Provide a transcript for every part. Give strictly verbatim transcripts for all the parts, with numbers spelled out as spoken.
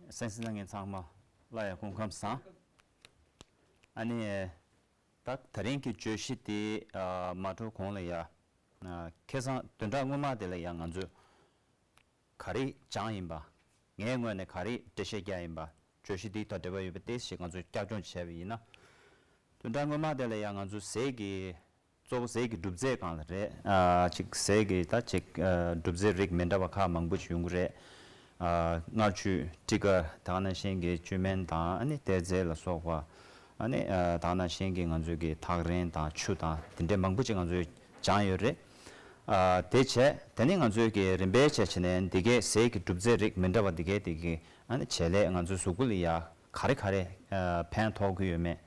གསན་གཟིགས་གནང་མཁན་ཚང་མ་ལ་ཡང་སྐུ་ཁམས་བཟང་། ཨ་ནི་ད་དེ་རིང་གི་བརྗོད་གཞི་དེ་ཨ་མ་འགྲོ་གོང་ལ་ཡ་ཨ་ཁ་སང་བདུན་ཕྲག་སྔོན་མ་དེ་ལ་ཡ་ང་ཚོས་ག་རེ་སྦྱངས་ཡིན་པ། ངའི་ངོས་ནས་ག་རེ་འགྲེལ་བཤད་རྒྱག་ཡིན་པ། བརྗོད་གཞི་འདི་དང་འབྲེལ་བ་ཡོད་པ་ཏོག་ཙམ་ཞིག་ང་ཚོས་བསྐྱར་སྦྱོང་བྱས་པ་ཡིན་ན། བདུན་ཕྲག་སྔོན་མ་དེ་ལ་ཡང་ང་ཚོ་ཟས་ཀྱི་གཙོ་བོ་ཟས་ཀྱི་སྒྲུབ་རྫས་སྒང་ལ་རེད། ཨ་ཅིག་ཟས་ཀྱི་ད་ཅིག་ཨ་སྒྲུབ་རྫས་རིགས་མི་འདྲ་བ་ཁག་མང་པོ་ཞིག་ཡོང་གི་རེད། ཨ་མངར་ཆུ་སྤྲི་དཀར་ད་ག་ནང་བཞིན་གྱི་བཅུད་སྨན་དང་ཨ་ནི་གཏེར་རྫས་ལ་སོགས་པ། ཨ་ནི་ཨ་ད་ག་ནང་བཞིན་གྱི་ང་ཚོའི་གི་ཐག་རིང་དང་ཆུ་དང་དེ་འདྲའི་མང་པོ་ཅིག་ང་ཚོས་སྦྱངས་ཡོད་རེད། ཨ་དེ་བྱས་དེ་ནས་ང་ཚོའི་གི་རིམ་པས་བྱས་བྱས་ནས་འདི་གའི་ཟས་ཀྱི་སྒྲུབ་རྫས་རིགས་མི་འདྲ་བ་འདི་གའི་དེ་གི་ཨ་ནི་བྱེད་ལས་ང་ཚོའི་གཟུགས་པོ་ལ་ཡ་ག་རེ་ག་རེ་ཨ་ཕན་ཐོགས་ཀྱི་ཡོད་མེད།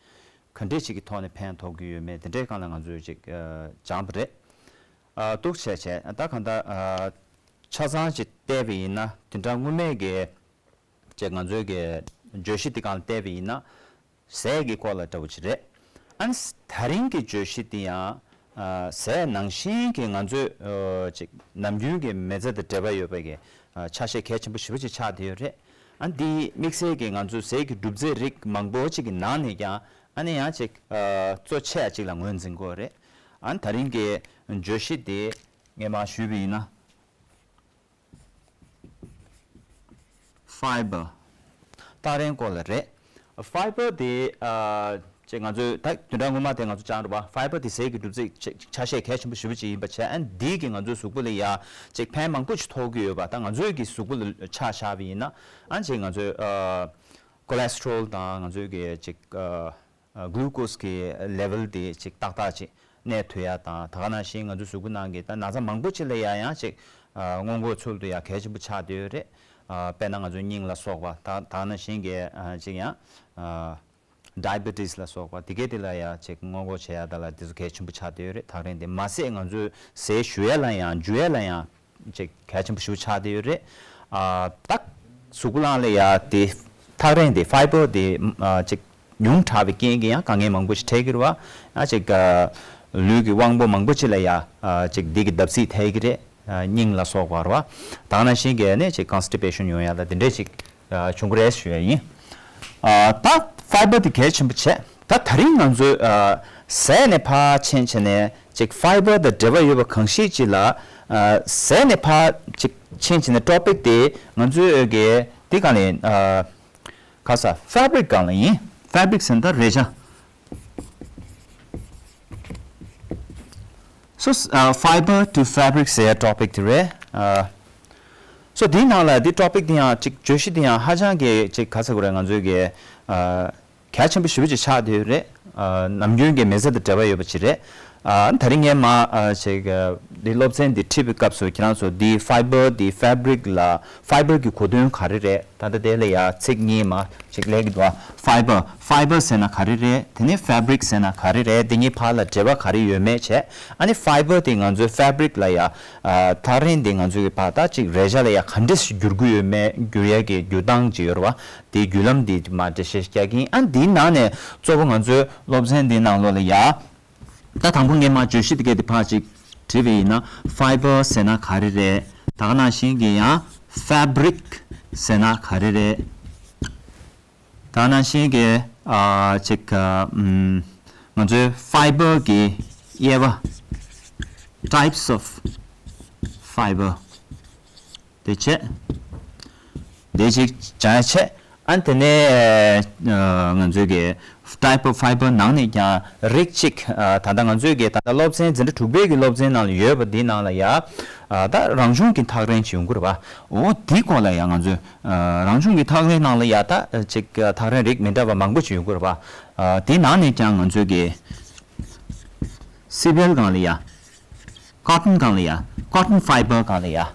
ག་འདྲས་ཅིག་གི་ཐོག་ནས་ཕན་ཐོགས་ཀྱི་ཡོད་མེད་དེ་འདྲའི་སྒང་ལ་ང་ཚོས་ཅིག་ཨ་སྦྱངས་པ་རེད། ཨ་འདུག་བྱས་བྱས་ད་གང་ལྟར་ཨ་ཆ་ཚང་ཅིག་བལྟས་པ་ཡིན་ན་བདུན་ཕྲག་སྔོན་མའི་གི་ཅིག་ང་ཚོའི་གི་བརྗོད་གཞི་འདི་སྒང་ལ་བལྟས་པ་ཡིན་ན་ཟས་ཀྱི་སྐོར་ལ་འདྲ་བོ་ཅིག་རེད། ཨ་ནི་དེ་རིང་གི་བརྗོད་གཞི་འདི་ཡང་ཨ་ཟས་ནང་བཞིན་གྱི་ང་ཚོས་ཨ་ཅིག་ནམ་རྒྱུན་གྱི་མི་ཚེ་དང་འབྲེལ་བ་ཡོད་པའི་གི་ཨ་ཆ་ཤས་གལ་ཆེན་པོ་ཞེ་པོ་ཅིག་ཆགས་བསྡད་ཡོད་རེད། ཨ་ནི་འདི་དམིགས་བསལ་གྱི་ང་ཚོའི་ཟས་ཀྱི་སྒྲུབ་རྫས་རིགས་མང་པོ་ཅིག་གི་ནང་ནས་ཀྱང་ཨ་ནི་ཡང་ཅིག་ཨ་གཙོ་ཆེ་བ་ཅིག་ལ་ངོས་འཛིན་དགོས་རེད། ཨ་ནི་དེ་རིང་གི་བརྗོད་གཞི་དེ་ངས་མར་ཞུས་པ་ཡིན་ན། Fiber། ཐག་རིང་སྐོར་ལ་རེད། Fiber་དེ་ཨ་ཅེ་ང་ཚོས་ད་བདུན་ཕྲག་སྔོན་མ་དེ་ང་ཚོ་སྦྱངས་རེད་པ། Fiber་དེ་ཟས་ཀྱི་སྒྲུབ་རྫས་ཆ་ཆ་ཤས་གལ་ཆེན་པོ་ཞེ་པོ་ཅིག་ཡིན་པ་བྱས། ཨ་ནི་འདི་གིས་ང་ཚོའི་གཟུགས་པོ་ལ་ཡ་ཅིག་ཕན་མང་པོ་ཞིག་ཐོགས་ཀྱི་ཡོད་པ། ད་ང་ཚོའི་གི་གཟུགས་པོ་ལ་ཆ་བཞག་པ་ཡིན་ན་ཨ་ཅེ་ང་ཚོའི་ཨ་cholesterol་དང་ང་ཚོའི་གི་ཅིག་ཨ་glucose་གི་level་དེ་ཅིག་ཏག་ཏག་ཅིག་གནས་ཐུབ་ཡ་དང་། ད་ག་ནང་བཞིན་ང་ཚོའི་གཟུགས་པོ་ནང་གི་ད་ན་ཚ་མང་པོ་ཅིག་ལ་ཡ་ཡང་ཅིག་ཨ་སྔོན་འགོག་ཚུལ་དུ་ཡ་གལ་ཆེན་པོ་ཆགས་བསྡད་ཡོད་རེད། ཨ་དཔེར་ན་ང་ཚོའི་སྙིང་ལ་སོགས་པ་ད་ད་ག་ནང་བཞིན་གྱི་ཨ་ཅིག་ཡང་ཨ་diabetes་ལ་སོགས་པ་དེ་གའི་དེ་ལ་ཡ་ཅིག་སྔོན་འགོག་བྱེད་ཡ་ད་ལ་དེ་ཚོ་གལ་ཆེན་པོ་ཆགས་བསྡད་ཡོད་རེད། ཐག་རིང་དེ་མ་ཟད་ང་ཚོའི་ཟས་ཞུ་ཡ་ལ་ཡང་འཇུ་ཡ་ལ་ཡང་ཅིག་གལ་ཆེན་པོ་ཞིག་ཆགས་བསྡད་ཡོད་རེད། ཨ་ད་གཟུགས་པོ་ནང་ལ་ཡ་དེ་ཐག་རིང་དེ་fiber་དེ་ཨ་ཅིག་ཉུང་དྲགས་པའི་རྐྱེན་གྱིས་ཡང་དཀའ་ངལ་མང་པོ་ཞིག་འཕྲད་ཀྱི་རེད་པ། ཡང་ཅིག་ཨ་ལུས་ཀྱི་དབང་པོ་མང་པོ་ཅིག་ལ་ཡ་ཨ་ཅིག་འདི་གི་བརྡབ་གསིག་ཐེབས་ཀྱི་རེད། ཨ་སྙིང་ལ་སོགས་པ་རེད་པ། ད་ག་ནང་བཞིན་གྱི་ནི་ཅིག་constipation་ཡོང་ཡ་ད་དེ་འདྲས་ཅིག་ཨ་བྱུང་གི་རེད་ཞུ་ཡ་ཡིན། ཨ་ད་fiber་དེ་གལ་ཆེན་པོ་བྱས། ད་དེ་རིང་ང་ཚོས་ཨ་ཟས་ནས་ཕར་ཕྱིན་བྱས་ནས་ཅིག་fiber་དང་འབྲེལ་བ་ཡོད་པ་གང་ཞིག་ཅིག་ལ་ཨ་ཟས་ནས་ཕར་ཅིག་ཕྱིན་བྱས་ནས་topic་དེ་ང་ཚོའི་གི་དེ་གང་ལ་ཡིན། ཨ་ག་ས་fabric་སྒང་ལ་ཡིན། Fabric་ཟེར་ན་ད་རས་ཆ། So uh, fiber to fabric་ཟེར་topic་དེ་རེད། ཨ་so་དེའི་ནང་ལ་དེ་topic་དེ་ཡང་ཅིག་བརྗོད་གཞི་དེ་ཡང་ཧ་ཅང་གི་ཅིག་ག་ས་གོ་རེད། ང་ཚོའི་གི་ཨ་གལ་ཆེན་པོ་ཞེ་པོ་ཅིག་ཆགས་བསྡད་ཡོད་རེད། ཨ་ནམ་རྒྱུན་གྱི་མི་ཚེ་དང་འབྲེལ་བ་ཡོད་པ་ཅིག་རེད། ཨ་ད་རིང་ངས་མ་ཨ་ཅིག་ཨ་འདི་སློབ་ཚན་འདི་ཁྲིད་པའི་སྐབས་སུ་ཁྱེད་རང་ཚོ་འདི་fiber་འདི་fabric་ལ་fiber་གི་གོ་དོན་ག་རེ་རེད། ད་ལྟ་དེ་ལ་ཡ་ཚིག་གཉིས་མ་ཅིག་ལས་ཀྱི་འདུག fiber fiber་ཟེར་ན་ག་རེ་རེད། དེ་ནས་fabric་ཟེར་ན་ག་རེ་རེད། དེ་གཉིས་བར་ལ་འབྲེལ་བ་ག་རེ་ཡོད་མེད་བྱས། ཨ་ནི་fiber་དེ་ང་ཚོའི་fabric་ལ་ཡ་ཨ་ཐག་རིང་དེ་ང་ཚོའི་གི་བར་ད་ཅིག་རས་ཆ་ལ་ཡ་ག་འདྲས་སེ་འགྱུར་གྱི་ཡོད་མེད། འགྱུར་ཡ་གི་འགྱུར་སྟངས་ཅིག་ཡོད་རེད་པ། དེའི་བརྒྱུད་ལམ་དེ་མ་འགྲེལ་བཤད་རྒྱག་གི་ཡིན། ཨ་འདིའི་ནང་ནས་གཙོ་བོ་ང་ཚོའི་སློབ་ཚན་འདིའི་ནང་ལོགས་ལ་ཡ། ད་དང་པོ་ངས་མ་བརྗོད་གཞི་དེ་གའི་དེ་ཕར་ཅིག་བྲིས་པ་ཡིན་ན། Fiber་ཟེར་ན་ག་རེ་རེད། ད་ག་ནང་བཞིན་གྱི་ཡང་fabric་ཟེར་ན་ག་རེ་རེད། ད་ག་ནང་བཞིན་གྱི་ཨ་ཅིག་ཨམ་ང་ཚོའི་fiber་གི་དབྱེ་བ། Types of fiber། དེ་བྱས། དེ་ཅིག་སྦྱང་ཡ་བྱས། ཨ་ནི་དེ་ནས་ཨ་ང་ཚོའི་གི་type of fiber་ནང་ནས་ཀྱང་རིགས་གཅིག་ཨ་ད་ལྟ་ང་ཚོའི་གི་ད་ལྟ་སློབ་ཚན་འཛིན་གྲྭ་དྲུག་པའི་གི་སློབ་ཚན་ནང་ལ་ཡོད་པ་འདི་ནང་ལ་ཡ་ཨ་ད་རང་བྱུང་གི་ཐག་རིང་ཅིག་ཡོང་གི་རེད་པ། འོ་འདི་སྐོར་ལ་ཡ་ང་ཚོས་ཨ་རང་བྱུང་གི་ཐག་རིང་ནང་ལ་ཡ་ད་ཅིག་ཐག་རིང་རིགས་མི་འདྲ་བ་མང་པོ་ཅིག་ཡོང་གི་རེད་པ། ཨ་དེ་ནང་ནས་ཀྱང་ང་ཚོའི་གི་སི་བེལ་སྒང་ལ་ཡ། cotton་སྒང་ལ་ཡ། cotton fiber་སྒང་ལ་ཡ།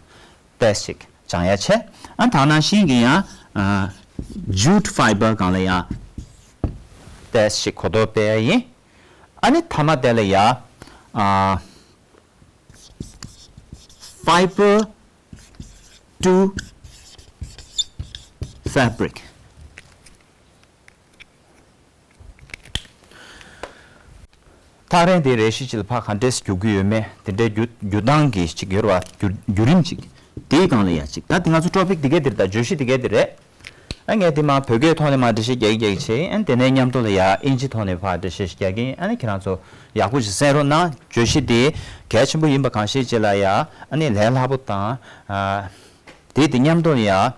ཏོག་ཙམ་ཅིག་སྦྱང་ཡ་བྱས། ཨ་ད་ག་ནང་བཞིན་གྱི་ཡང་ཨ་jute fiber་སྒང་ལ་ཡང་ཏོག་ཙམ་ཅིག་གོ་རྟོགས་སྤེལ་ཡ་ཡིན། ཨ་ནི་མཐའ་མ་དེ་ལ་ཡ་ཨ་fiber to fabric། ཐག་རིང་དེ་རས་གཞི་ཅིག་ལ་ཕར་ག་འདྲས་འགྱུར་གྱི་ཡོད་མེད། དེ་འདྲའི་འགྱུར་འགྱུར་སྟངས་ཀྱི་ཅིག་ཡོད་རེད་པ། འགྱུར་བརྒྱུད་རིམ་ཅིག་དེའི་སྒང་ལ་ཡ་ཅིག་ད་དེ་ང་ཚོ་topic་དེ་ག་དེ་རེད། ད་བརྗོད་གཞི་དེ་ག་དེ་རེད། ཨ་ངས་དེ་མ་བོད་སྐད་ཐོག་ནས་མ་འགྲེལ་བཤད་རྒྱག་གི་རྒྱག་གི་བྱས། ཨ་དེ་ནས་མཉམ་དུ་ལ་ཡ་ཨིན་ཇི་ཐོག་ནས་ཕར་འགྲེལ་བཤད་རྒྱག་གི་ཡིན། ཨ་ནི་ཁྱེད་རང་ཚོ་ཡག་པོ་ཞིག་གསན་རོགས་གནང་། བརྗོད་གཞི་དེ་གལ་ཆེན་པོ་ཡིན་པ་གང་ཤེས་ཅིག་ལ་ཡ་ཨ་ནི་ལས་སླ་པོ་དང་། ཨ་དེ་དེ་མཉམ་དུ་ཡ་ཨ་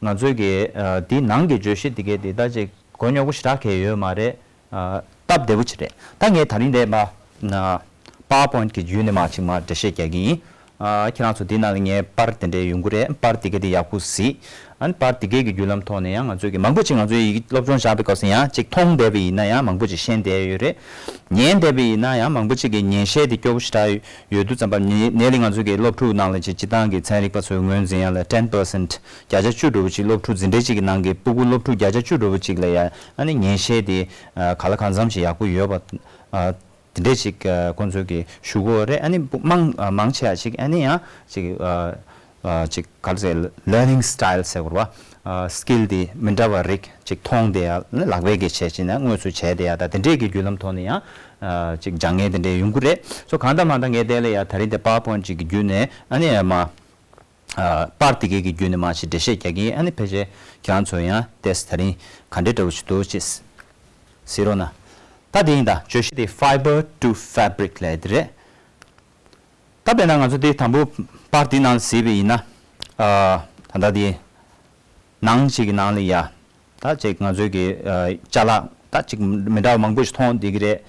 ང་ཚོའི་གི་ཨ་དེ་ནང་གི་བརྗོད་གཞི་དེ་གས་དེ་ད་ཅིག་གོ་རྙོག་པོ་ཞེ་དྲག་གས་ཡོད་མ་རེད། ཨ་སྟབས་བདེ་པོ་ཅིག་རེད། ད་ངས་ད་རིང་འདས་པ་ན་PowerPoint་གི་བརྒྱུད་ནས་མར་ཅིག་མར་འགྲེལ་བཤད་རྒྱག་གི་ཡིན། ཨ་ཁྱེད་རང་ཚོ་འདི་ནང་ལ་ངའི་པར་དེ་འདྲས་ཡོང་གི་རེད། པར་དེ་ག་དེ་ཡག་པོ་གཟིགས། ཨ་ནི་པར་དེ་གའི་གི་བརྒྱུད་ལམ་ཐོག་ནས་ཡང་ང་ཚོས་ཀྱི་མང་པོ་ཅིག་ང་ཚོའི་ཡི་གེ་སློབ་སྦྱོང་བྱས་པའི་སྐབས་སུ་ཡང་ཅིག་མཐོང་བསྡད་པ་ཡིན་ན་ཡང་མང་པོ་ཅིག་ཤེས་བསྡད་ཡོད་རེད། ཉན་བསྡད་པ་ཡིན་ན་ཡང་མང་པོ་ཅིག་གི་ཉན་ཤེས་དེ་སྐྱོ་པོ་ཞེ་དྲག་ཡོད་དུས་ཙམ་པ། ཉེ་ཉེ་ལི་ང་ཚོའི་གི་སློབ་ཕྲུག་ནང་ལ་ཅིག་སྤྱི་བཏང་གི་ཚན་རིག་པ་ཚོའི་ངོས་འཛིན་ཡ་ལ་ten percent བརྒྱ་ཆ་བཅུ་འགྲོ་བ་ཅིག་སློབ་ཕྲུག་འཛིན་གྲྭ་གཅིག་གི་ནང་གི་སྤུ་གུ་སློབ་ཕྲུག་བརྒྱ་ཆ་བཅུ་འགྲོ་བ་ཅིག་ལ་ཡ་ཨ་ནི་ཉན་ཤེས་དེ་ག་ལ་གང་འཚམ་ཞིག་ཡག་པོ་ཡོད་པ། དེ་འདྲས་ཅིག་ཁོང་ཚོས་ཀྱི་ཞུ་གི་ཡོད་རེད། ཨ་ནི་མང་མང་ཆེ་བ་ཅིག་ཨ་ནི་ཡང་ཅིག་ཅིག་ག་རེ་ཟེར། learning style ཟེར་དགོས་པ། skill དེ་མི་འདྲ་བ་རིགས་ཅིག་མཐོང་བསྡད་ཡ། ལག་པས་ཀྱི་བྱས་ཅིག་ན་དངོས་སུ་བྱས་བསྡད་ཡ། ད་དེ་འདྲས་ཀྱི་བརྒྱུད་ལམ་ཐོག་ནས་ཡང་ཅིག་སྦྱང་མཁན་དེ་འདྲས་ཡོང་གི་རེད། སོ་གང་ལྟར་མང་ལྟར་ངས་དེ་ལ་ཡ་ད་རིང་དེ་PowerPoint ཅིག་གི་བརྒྱུད་ནས་ཨ་ནི་ཡ་མ། ཨ་པར་དེ་གའི་གི་བརྒྱུད་ནས་མར་ཅིག་འགྲེལ་བཤད་རྒྱག་གི་ཡིན། ཨ་ནི་ཕལ་ཆེར་ཁྱེད་རང་ཚོ་ཡང་ཏེས་ད་རིང་ག་འདྲའི་འདྲ་བོ་ཞིག་འདུག་ཅེས་གཟིགས་རོགས་གནང་། ད་དེ་ཡིན་ད། བརྗོད་གཞི་དེ་Fiber to Fabric ལབ་དེ་རེད། ད་དཔེར་ན་ང་ཚོ་དེ་དང་པོ་པར་དེ་ནང་གཟིགས་པ་ཡིན་ན། ཨ་ད་ལྟ་དེ་ནང་ཅིག་གི་ནང་ལ་ཡ། ད་ཅིག་ང་ཚོའི་གི་ཨ་ཅ་ལག་ད་ཅིག་མི་འདྲ་བ་མང་པོ་ཞིག་མཐོང་བསྡད་ཀྱི་རེད།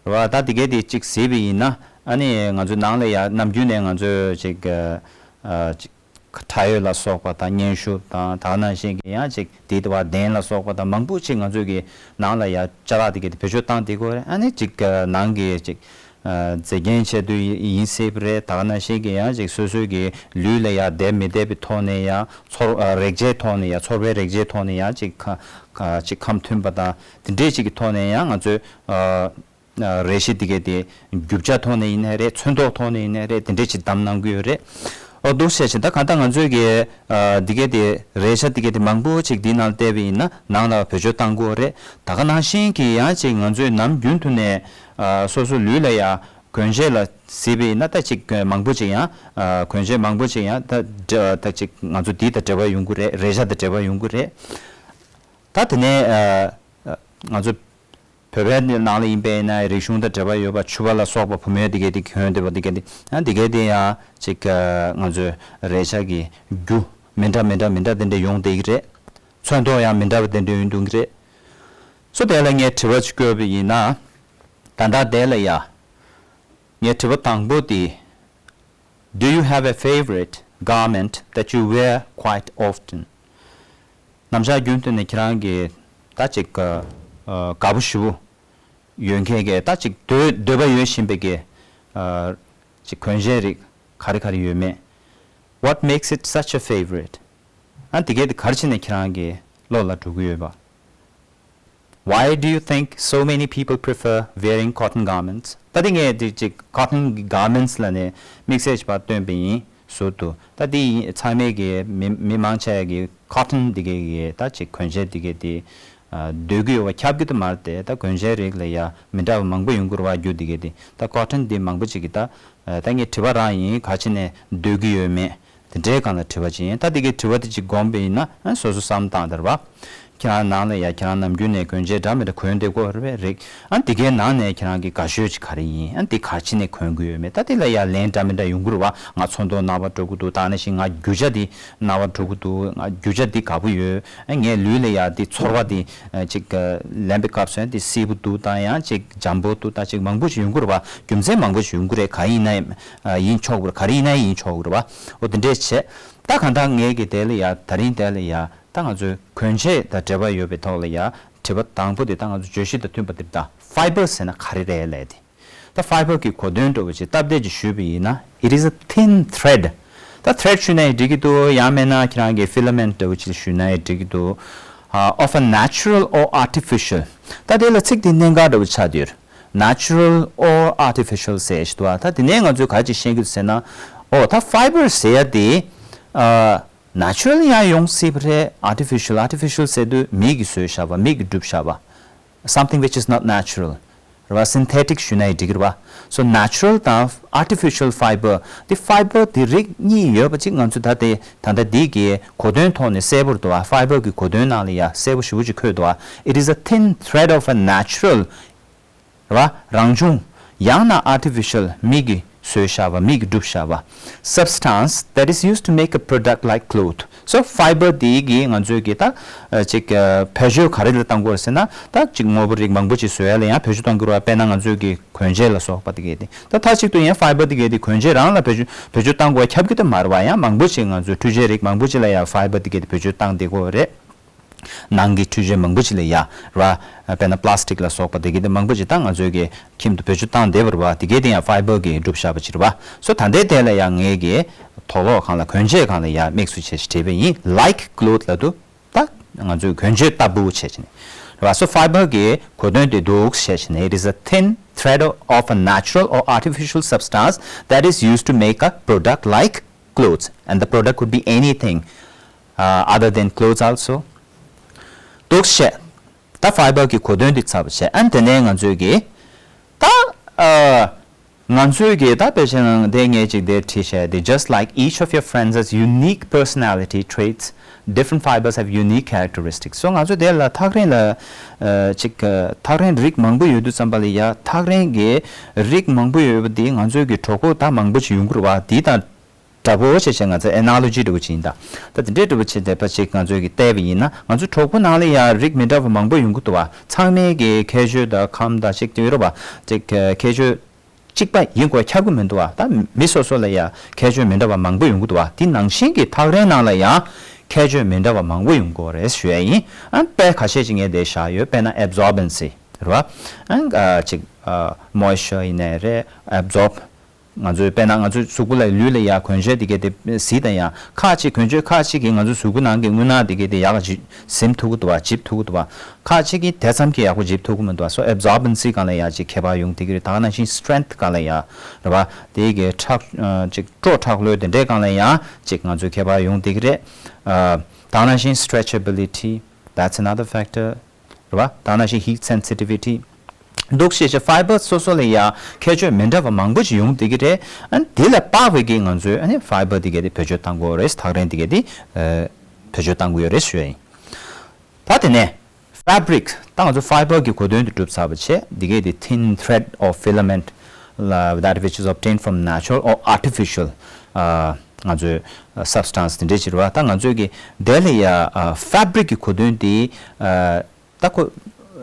རེད་བ། ད་དེ་གའི་དེ་ཅིག་གཟིགས་པ་ཡིན་ན། ཨ་ནི་ང་ཚོའི་ནང་ལ་ཡ་ནམ་རྒྱུན་ནས་ང་ཚོས་ཅིག་ཨ་ཅིག་ཁྲ་ཡོལ་ལ་སོགས་པ་དང་སྙན་ཞུ་དང་། ད་ག་ནང་བཞིན་གྱི་ཡང་ཅིག་དེ་དེ་བ་གདན་ལ་སོགས་པ་དང་མང་པོ་ཅིག་ང་ཚོའི་གི་ནང་ལ་ཡ་ཅ་ལག་དེ་གའི་དེ་བེད་སྤྱོད་བཏང་བསྡད་ཀྱི་ཡོད་རེད། ཨ་ནི་ཅིག་ནང་གི་ཅིག་ཨ་མཛེས་རྒྱན་ཆེད་དུ་ཡིན་སྲིད་པ་རེད། ད་ག་ནང་བཞིན་གྱི་ཡང་ཅིག་སོ་སོའི་གི་ལུས་ལ་ཡ་བསྡད་མི་བསྡད་པའི་ཐོག་ནས་ཡང་ཚོར་ཨ་རེག་བྱའི་ཐོག་ནས་ཡང་ཚོར་བའི་རེག་བྱའི་ཐོག་ནས་ཡང་ཅིག་ཁ་ཁ་ཅིག་ཁམས་མཐུན་པ་དང་དེ་འདྲས་ཅིག་གི་ཐོག་ནས་ཡང་ང་ཚོས་ཨ་ཨ་རས་གཞི་དེ་གའི་དེ་རྒྱུ་ཆ་ཐོག་ནས་ཡིན་ནའི་རེད། ཚོན་མདོག་ཐོག་ནས་ཡིན་ནའི་རེད། དེ་འདྲས་ཅིག་བདམས་གནང་གི་ཡོད་རེད། ཨོ་འདུག་བྱས་ཅིག་ད་གང་ལྟར་ང་ཚོའི་གི་ཨ་དེ་གའི་དེ་རས་ཆ་དེ་གའི་དེ་མང་པོ་ཅིག་དེའི་ནང་བལྟས་པ་ཡིན་ན་ནང་ལ་བེད་སྤྱོད་བཏང་དགོས་རེད། ད་ག་ནང་བཞིན་གྱི་ཡང་ཅིག་ང་ཚོས་ནམ་རྒྱུན་དུ་ནས་ཨ་སོ་སོ་ལུས་ལ་ཡ་གོན་ཆས་ལ་གཟིགས་པ་ཡིན་ན་ད་ཅིག་མང་པོ་ཅིག་ཡང་ཨ་གོན་ཆས་མང་པོ་ཅིག་ཡང་ད་འདྲ་ད་ཅིག་ང་ཚོ་དེ་དང་འབྲེལ་བ་ཡོང་གི་རེད། རས་ཆ་དང་འབྲེལ་བ་ཡོང་གི་རེད། ད་དེ་ནས་ཨ་ང་ཚོ་བོད་པའི་ནང་ལ་ཡིན་པ་ཡིན་ན་རིག་གཞུང་དང་འབྲེལ་བ་ཡོད་པ་ཕྱུ་པ་ལ་སོགས་པ་བུ་མོའི་དེ་གའི་དེ་གྱོན་བསྡད་པ་དེ་གའི་དེ་ཨ་དེ་གའི་དེ་ཡང་ཅིག་ང་ཚོའི་རས་ཆ་གི་རྒྱུ་མི་འདྲ་མི་འདྲ་མི་འདྲ་དེ་འདྲ་ཡོང་བསྡད་ཀྱི་རེད། ཚོན་མདོག་ཡང་མི་འདྲ་བ་དེ་འདྲ་ཡོང་གི་རེད། སོ་དེ་ལ་ངས་དྲི་བ་ཅིག་བཀོད་པ་ཡིན་ན། ད་ལྟ་དེ་ལ་ཡ། ངས་དྲི་བ་དང་པོ་དེ། Do you have a favorite garment that you wear quite often? ནམ་ཞག་རྒྱུན་དུ་ནས་ཁྱེད་རང་གི་ད་ཅིག་ཨ་དགའ་པོ་ཞེ་པོ་ཡོད་མཁན་གྱི་ད་ཅིག་འདོད་འདོད་པ་ཡོད་བཞིན་པའི་གི་ཨ་ཅིག་གོན་ཆས་རིགས་ག་རེ་ག་རེ་ཡོད་མེད། What makes it such a favorite? ཨ་དེ་གས་དེ་ག་རེ་བྱས་ནས་ཁྱེད་རང་གི་བློ་ལ་འགྲོ་གི་ཡོད་པ། Why do you think so many people prefer wearing cotton garments? ད་དེ་ངས་དེ་ཅིག་cotton garments ལ་ནས་དམིགས་བསལ་ཞིག་ཕར་བཏོན་པ་ཡིན་ཟུར་དུ། ད་དེ་ཡིན་ཚང་མས་གི་མི་མི་མང་ཆེ་གི་cotton དེ་གའི་གི་ད་ཅིག་གོན་ཆས་དེ་གའི་དེ་ཨ་འདོད་གི་ཡོད་པ་ཁྱབ་གི་དུ་མ་རེད་དེ། ད་གོན་ཆས་རིགས་ལ་ཡ་མི་འདྲ་བ་མང་པོ་ཡོང་གི་རེད་བ། རྒྱུ་དེ་གའི་དེ་ད་cotton དེ་མང་པོ་ཅིག་གི་ད་ཨ་ད་ངས་དྲི་བ་རང་ཡིན། ག་ཅི་ནས་འདོད་གི་ཡོད་མེད། དེ་འདྲའི་སྒང་ལ་དྲི་བ་ཅིག་ཡིན། ད་དེ་གའི་དྲི་བ་དེ་ཅིག་དགོངས་པ་ཡིན་ན་ཨ་སོ་སོ་བསམ་བཏང་དར་བ། ཁྱེད་རང་ནང་ལ་ཡ་ཁྱེད་རང་ནམ་རྒྱུན་ནས་གོན་ཆས་འདྲ་མི་འདྲ་གོན་བསྡད་ཀྱི་ཡོད་རེད་པས་རེད། ཨ་དེ་གའི་ནང་ནས་ཁྱེད་རང་གི་དགའ་ཤོས་ཅིག་ག་རེ་ཡིན། ཨ་དེ་ག་ཅི་ནས་གོན་གྱི་ཡོད་མེད། ད་དེ་ལ་ཡ་ལན་འདྲ་མི་འདྲ་ཡོང་གི་རེད་བ། ང་ཚོན་མདོག་རྣ་བར་འགྲོ་གི་འདུག་ད་ནང་བཞིན་ང་རྒྱུ་ཆ་དེ་རྣ་བར་འགྲོ་གི་འདུག་ང་རྒྱུ་ཆ་དེ་དགའ་པོ་ཡོད། ཨ་ངའི་ལུས་ལ་ཡ་དེ་ཚོར་བ་དེ་ཨ་ཅིག་ཨ་ལེན་པའི་སྐབས་སུ་ཡང་དེ་བསིལ་པོ་འདུག་ད་ཡང་ཅིག་འཇམ་པོ་འདུག་ད་ཅིག་མང་པོ་ཞིག་ཡོང་གི་རེད་བ། རྒྱུ་མཚན་མང་པོ་ཞིག་ཡོང་གི་རེད། ག་ཡིན་ན་ཡང་ཨ་ཡིན་ཆོག་གི་རེད། ག་རེ་ཡིན་ན་ཡིན་ཆོག་གི་རེད་བ། འོ་དེ་འདྲས་བྱས། ད་གང་ལྟར་ངས་ཀྱི་དེ་ལ་ཡ་ད་རིང་དེ་ལ་ཡ་ད་ང་ཚོའི་གོན་ཆས་དང་འབྲེལ་བ་ཡོད་པའི་ཐོག་ལ་ཡ་དྲི་བ་དང་པོ་དེ་ད་ང་ཚོ་བརྗོད་གཞི་དང་མཐུན་པ་དེ་ད་fiber ཟེར་ན་ག་རེ་རེད་ལབ་དེ། ད་fiber གི་གོ་དོན་འདྲ་བོ་ཅིག་སྟབས་བདེ་ཅིག་ཞུས་པ་ཡིན་ན། It is a thin thread. ད་thread ཞུས་ན་ཡང་འགྲིག་གི་འདུག་ཡང་མིན་ན་ཁྱེད་རང་གི་filament འདྲ་བོ་ཅིག་ཞུས་ན་ཡང་འགྲིག་གི་འདུག་ཨ་of a natural or artificial. ད་དེ་ལ་ཚིག་དེ་གནད་འགག་འདྲ་བོ་ཆགས་བསྡད་ཡོད། Natural or artificial ཟེར་ཞིག་འདུག་ད་དེ་ནས་ང་ཚོས་ག་ཅིག་ཤེས་ཀྱི་འདུག་ཟེར་ན། ཨོ་ད་fiber ཟེར་ཡ་དེ་ཨ་natural ཡང་ཡོང་སྲིད་པ་རེད། artificial, artificial ཟེར་དུས་མི་གིས་བཟོས་བཞག་པ། མི་གིས་བསྒྲུབས་བཞག་པ། Something which is not natural. རེད་བ། སིན་ཐེ་ཊིག་ཞུས་ན་ཡང་འགྲིག་གི་རེད་བ། སོ་ནེ་ཅུ་རལ་དང་ཨར་ཊི་ཕི་ཤལ་ཕའི་བར་དེ། ཕའི་བར་དེ་རིགས་གཉིས་ཡོད་པ་ཅིག་ང་ཚོས་ད་ལྟ་ད་ལྟ་འདི་གི་གོ་དོན་ཐོག་ནས་གསལ་པོ་རེད་བ། ཕའི་བར་གི་གོ་དོན་ནང་ལ་ཡང་གསལ་པོ་ཞེ་པོ་ཅིག་འཁོད་འདུག་བ། It is a thin thread of a natural རེད་བ། རང་བྱུང་། ཡང་ན་ཨར་ཊི་ཕི་ཤལ། མི་གིས་བཟོས་བཞག་པ། མི་གིས་བསྒྲུབས་བཞག་པ། Substance that is used to make a product like cloth. So fiber དེ་གིས་ང་ཚོས་ཀྱི་ད་ཅིག་བེད་སྤྱོད་ག་རེ་ལ་བཏང་གི་ཡོད་རེད་ཟེར་ན། ད་ཅིག་དངོས་པོ་རིགས་མང་པོ་ཅིག་བཟོ་ཡ་ལ་ཡང་བེད་སྤྱོད་གཏོང་གི་ཡོད་རེད་བ། དཔེར་ན་ང་ཚོས་ཀྱི་གོན་ཆས་ལ་སོགས་པ་དེ་གས་དེ། ད་མཐའ་གཅིག་ཏུ་ཡང་ཕའི་བར་དེ་གས་དེ་གོན་ཆས་རང་ལ་བེད་སྤྱོད་བེད་སྤྱོད་བཏང་དགོས་ཁྱབ་ཀྱི་ད་མ་རེད་བ། ཡང་མང་པོ་ཅིག་ང་ཚོས་འཕྲུལ་ཆས་རིགས་མང་པོ་ཅིག་ལ་ཡང་ཕའི་བར་དེ་གས་དེ་བེད་སྤྱོད་བཏང་བསྡད་ཀྱི་ཡོད་རེད། ནང་གི་འཕྲུལ་ཆས་མང་པོ་ཅིག་ལ་ཡ་ར། དཔེར་ན་པ་ལ་སི་ཊིག་ལ་སོགས་པ་དེ་གའི་དེ་མང་པོ་ཅིག་ད་ང་ཚོའི་གི་ཁྱིམ་དུ་བེད་སྤྱོད་བཏང་བསྡད་པ་རེད་བ། དེ་གའི་དེ་ཡང་ཕའི་བར་གྱིས་གྲུབ་བཞག་པ་ཅིག་རེད་བ། སོ་ད་ལྟའི་དེ་ལ་ཡང་ངས་གི་དོག་ལོག་སྒང་ལ་གོན་ཆས་སྒང་ལ་ཡ་དམིགས་སུ་བྱས་ཤིག་བྲིས་པ་ཡིན། Like cloth ལབ་དུས་ད་ང་ཚོའི་གོན་ཆས་ལྟ་བུ་བྱས་ཕྱིན་རེད་བ། སོ་ཕའི་བར་གྱི་གོ་དོན་དེ་འདུག་བྱས་ཕྱིན། It is a thin thread of a natural or artificial substance that is used to make a product like clothes, and the product could be anything uh, other than clothes also. འདུག་བྱས། ད་ཕའི་བར་གྱི་གོ་དོན་འདི་ཚར་བ་བྱས། ཨ་ནི་དེ་ནས་ང་ཚོས་ཀྱི་ད་ཨ་ང་ཚོས་ཀྱི་ད་དཔེ་ཆ་ནང་དེ་ངས་ཅིག་དེ་བྲིས་བྱས་ཏེ། Just like each of your friends has unique personality traits, different fibers have unique characteristics. སོ་ང་ཚོ་དེ་ལ་ཐག་རིང་ལ་ཨ་ཅིག་ཨ་ཐག་རིང་རིགས་མང་པོ་ཡོད་དུས་ཙམ་པ་ལ་ཡ། ཐག་རིང་གི་རིགས་མང་པོ་ཡོད་པ་དེ་ང་ཚོའི་གི་གྲོགས་པོ་ད་མང་པོ་ཞིག་ཡོང་གི་རེད་བ། དེ་དང་འདྲ་པོ་བྱས་བྱས་ང་ཚོ་ཨེ་ན་ལོ་ཇི་འདྲ་པོ་ཅིག་ཡིན་ད། ད་དེ་འདྲའི་འདྲ་པོ་བྱས་བསྡད་པ་ཅིག་ང་ཚོས་ཀྱི་བལྟས་པ་ཡིན་ན། ང་ཚོ་གྲོགས་པོ་ནང་ལ་ཡང་རིགས་མི་འདྲ་བ་མང་པོ་ཡོང་གི་འདུག་བ། ཚང་མས་ཀྱི་ཁྱད་ཆོས་དང་ཁམས་དང་ཅིག་དེ་ཡོད་རེད་བ། ཅིག་ཁྱད་ཆོས་གཅིག་པ་ཡིན་དགོས་ཁྱབ་ཀྱི་མི་འདུག་བ། ད་མི་སོ་སོ་ལ་ཡང་ཁྱད་ཆོས་མི་འདྲ་བ་མང་པོ་ཡོང་གི་འདུག་བ། དེ་ནང་བཞིན་གྱི་ཐག་རིང་ནང་ལ་ཡང་ཁྱད་ཆོས་མི་འདྲ་བ་མང་པོ་ཡོང་གི་རེད་ཞུ་ཡ་ཡིན། ཨ་དཔེ་ཁ་ཤས་ཅིག་ངས་དེ་བཞག་ཡོད། དཔེར་ན་ཨེབ་ཛོར་བེན་སི་རེད་བ། ཨ་ཅིག་མོའི་ཤར་ཡིན་ནའི་རེད། ཨེབ་ཛོར། ང་ཚོའི་དཔེར་ན་ང་ཚོའི་གཟུགས་པོ་ལ་ལུས་ལ་ཡ་གོན་ཆས་དེ་གས་དེ་གཟིགས་དང་། ཡང་ཁག་ཅིག་གོན་ཆས་ཁག་ཅིག་གིས་ང་ཚོའི་གཟུགས་པོ་ནང་གི་རྔུལ་ནག་དེ་གས་དེ་ཡག་ག་ཅིག་ཟིན་ཐུབ་ཀྱི་འདུག་བ། འཇིབ་ཐུབ་ཀྱི་འདུག་བ། ཁག་ཅིག་གིས་དེ་ཙམ་གྱིས་ཡག་པོ་འཇིབ་ཐུབ་ཀྱི་མི་འདུག་བ། སོ་ཨེབ་ཛོར་བེན་སི་སྒང་ལ་ཡ་ཅིག་ཁྱད་པར་ཡོང་བསྡད་ཀྱི་རེད། ད་ག་ནང་བཞིན་སི་ཊེང་ཐི་སྒང་ལ་ཡ་རེད་བ། དེ་གས་ཁྲག་ཅིག་དྲོ་ཁྲག་ལོས་དེ་འདྲའི་སྒང་ལ་ཡ་ཅིག་ང་ཚོའི་ཁྱད་པར་ཡོང་བསྡད་ཀྱི་རེད། ཨ་ད་ག་ནང་བཞིན་སི་ཊེ་ཆི་བི་ལི་ཊི། That's another factor. རེད་བ། ད་ནང་བཞིན་heat sensitivity འདུག་བྱས་བྱས་ཕའི་བར་སོ་སོ་ལ་ཡ་ཁྱད་ཆོས་མི་འདྲ་བ་མང་པོ་ཞིག་ཡོང་བསྡད་ཀྱི་རེད། ཨ་ནི་དེ་ལ་དཔག་པའི་གི་ང་ཚོས་ཨ་ནི་ཕའི་བར་དེ་གས་དེ་བེད་སྤྱོད་བཏང་དགོས་རེད། ཐག་རིང་དེ་གས་དེ་ཨ་བེད་སྤྱོད་བཏང་དགོས་ཡོད་རེད་ཞུ་ཡ་ཡིན། ད་དེ་ནས་ཕེབ་རིག་ད་ང་ཚོ་ཕའི་བར་གྱི་གོ་དོན་དེ་གྲུབ་ཚར་བ་བྱས། དེ་གས་དེ་thin thread or filament ལ་that which is obtained from natural or artificial ཨ་ང་ཚོའི་ཨ་སབ་སི་ཊེན་སི་དེ་འདྲས་ཅིག་རེད་བ། ད་ང་ཚོས་ཀྱི་དེ་ལ་ཡ་ཨ་ཕེབ་རིག་གི་གོ་དོན་དེ་ཨ་ད་ཁོ་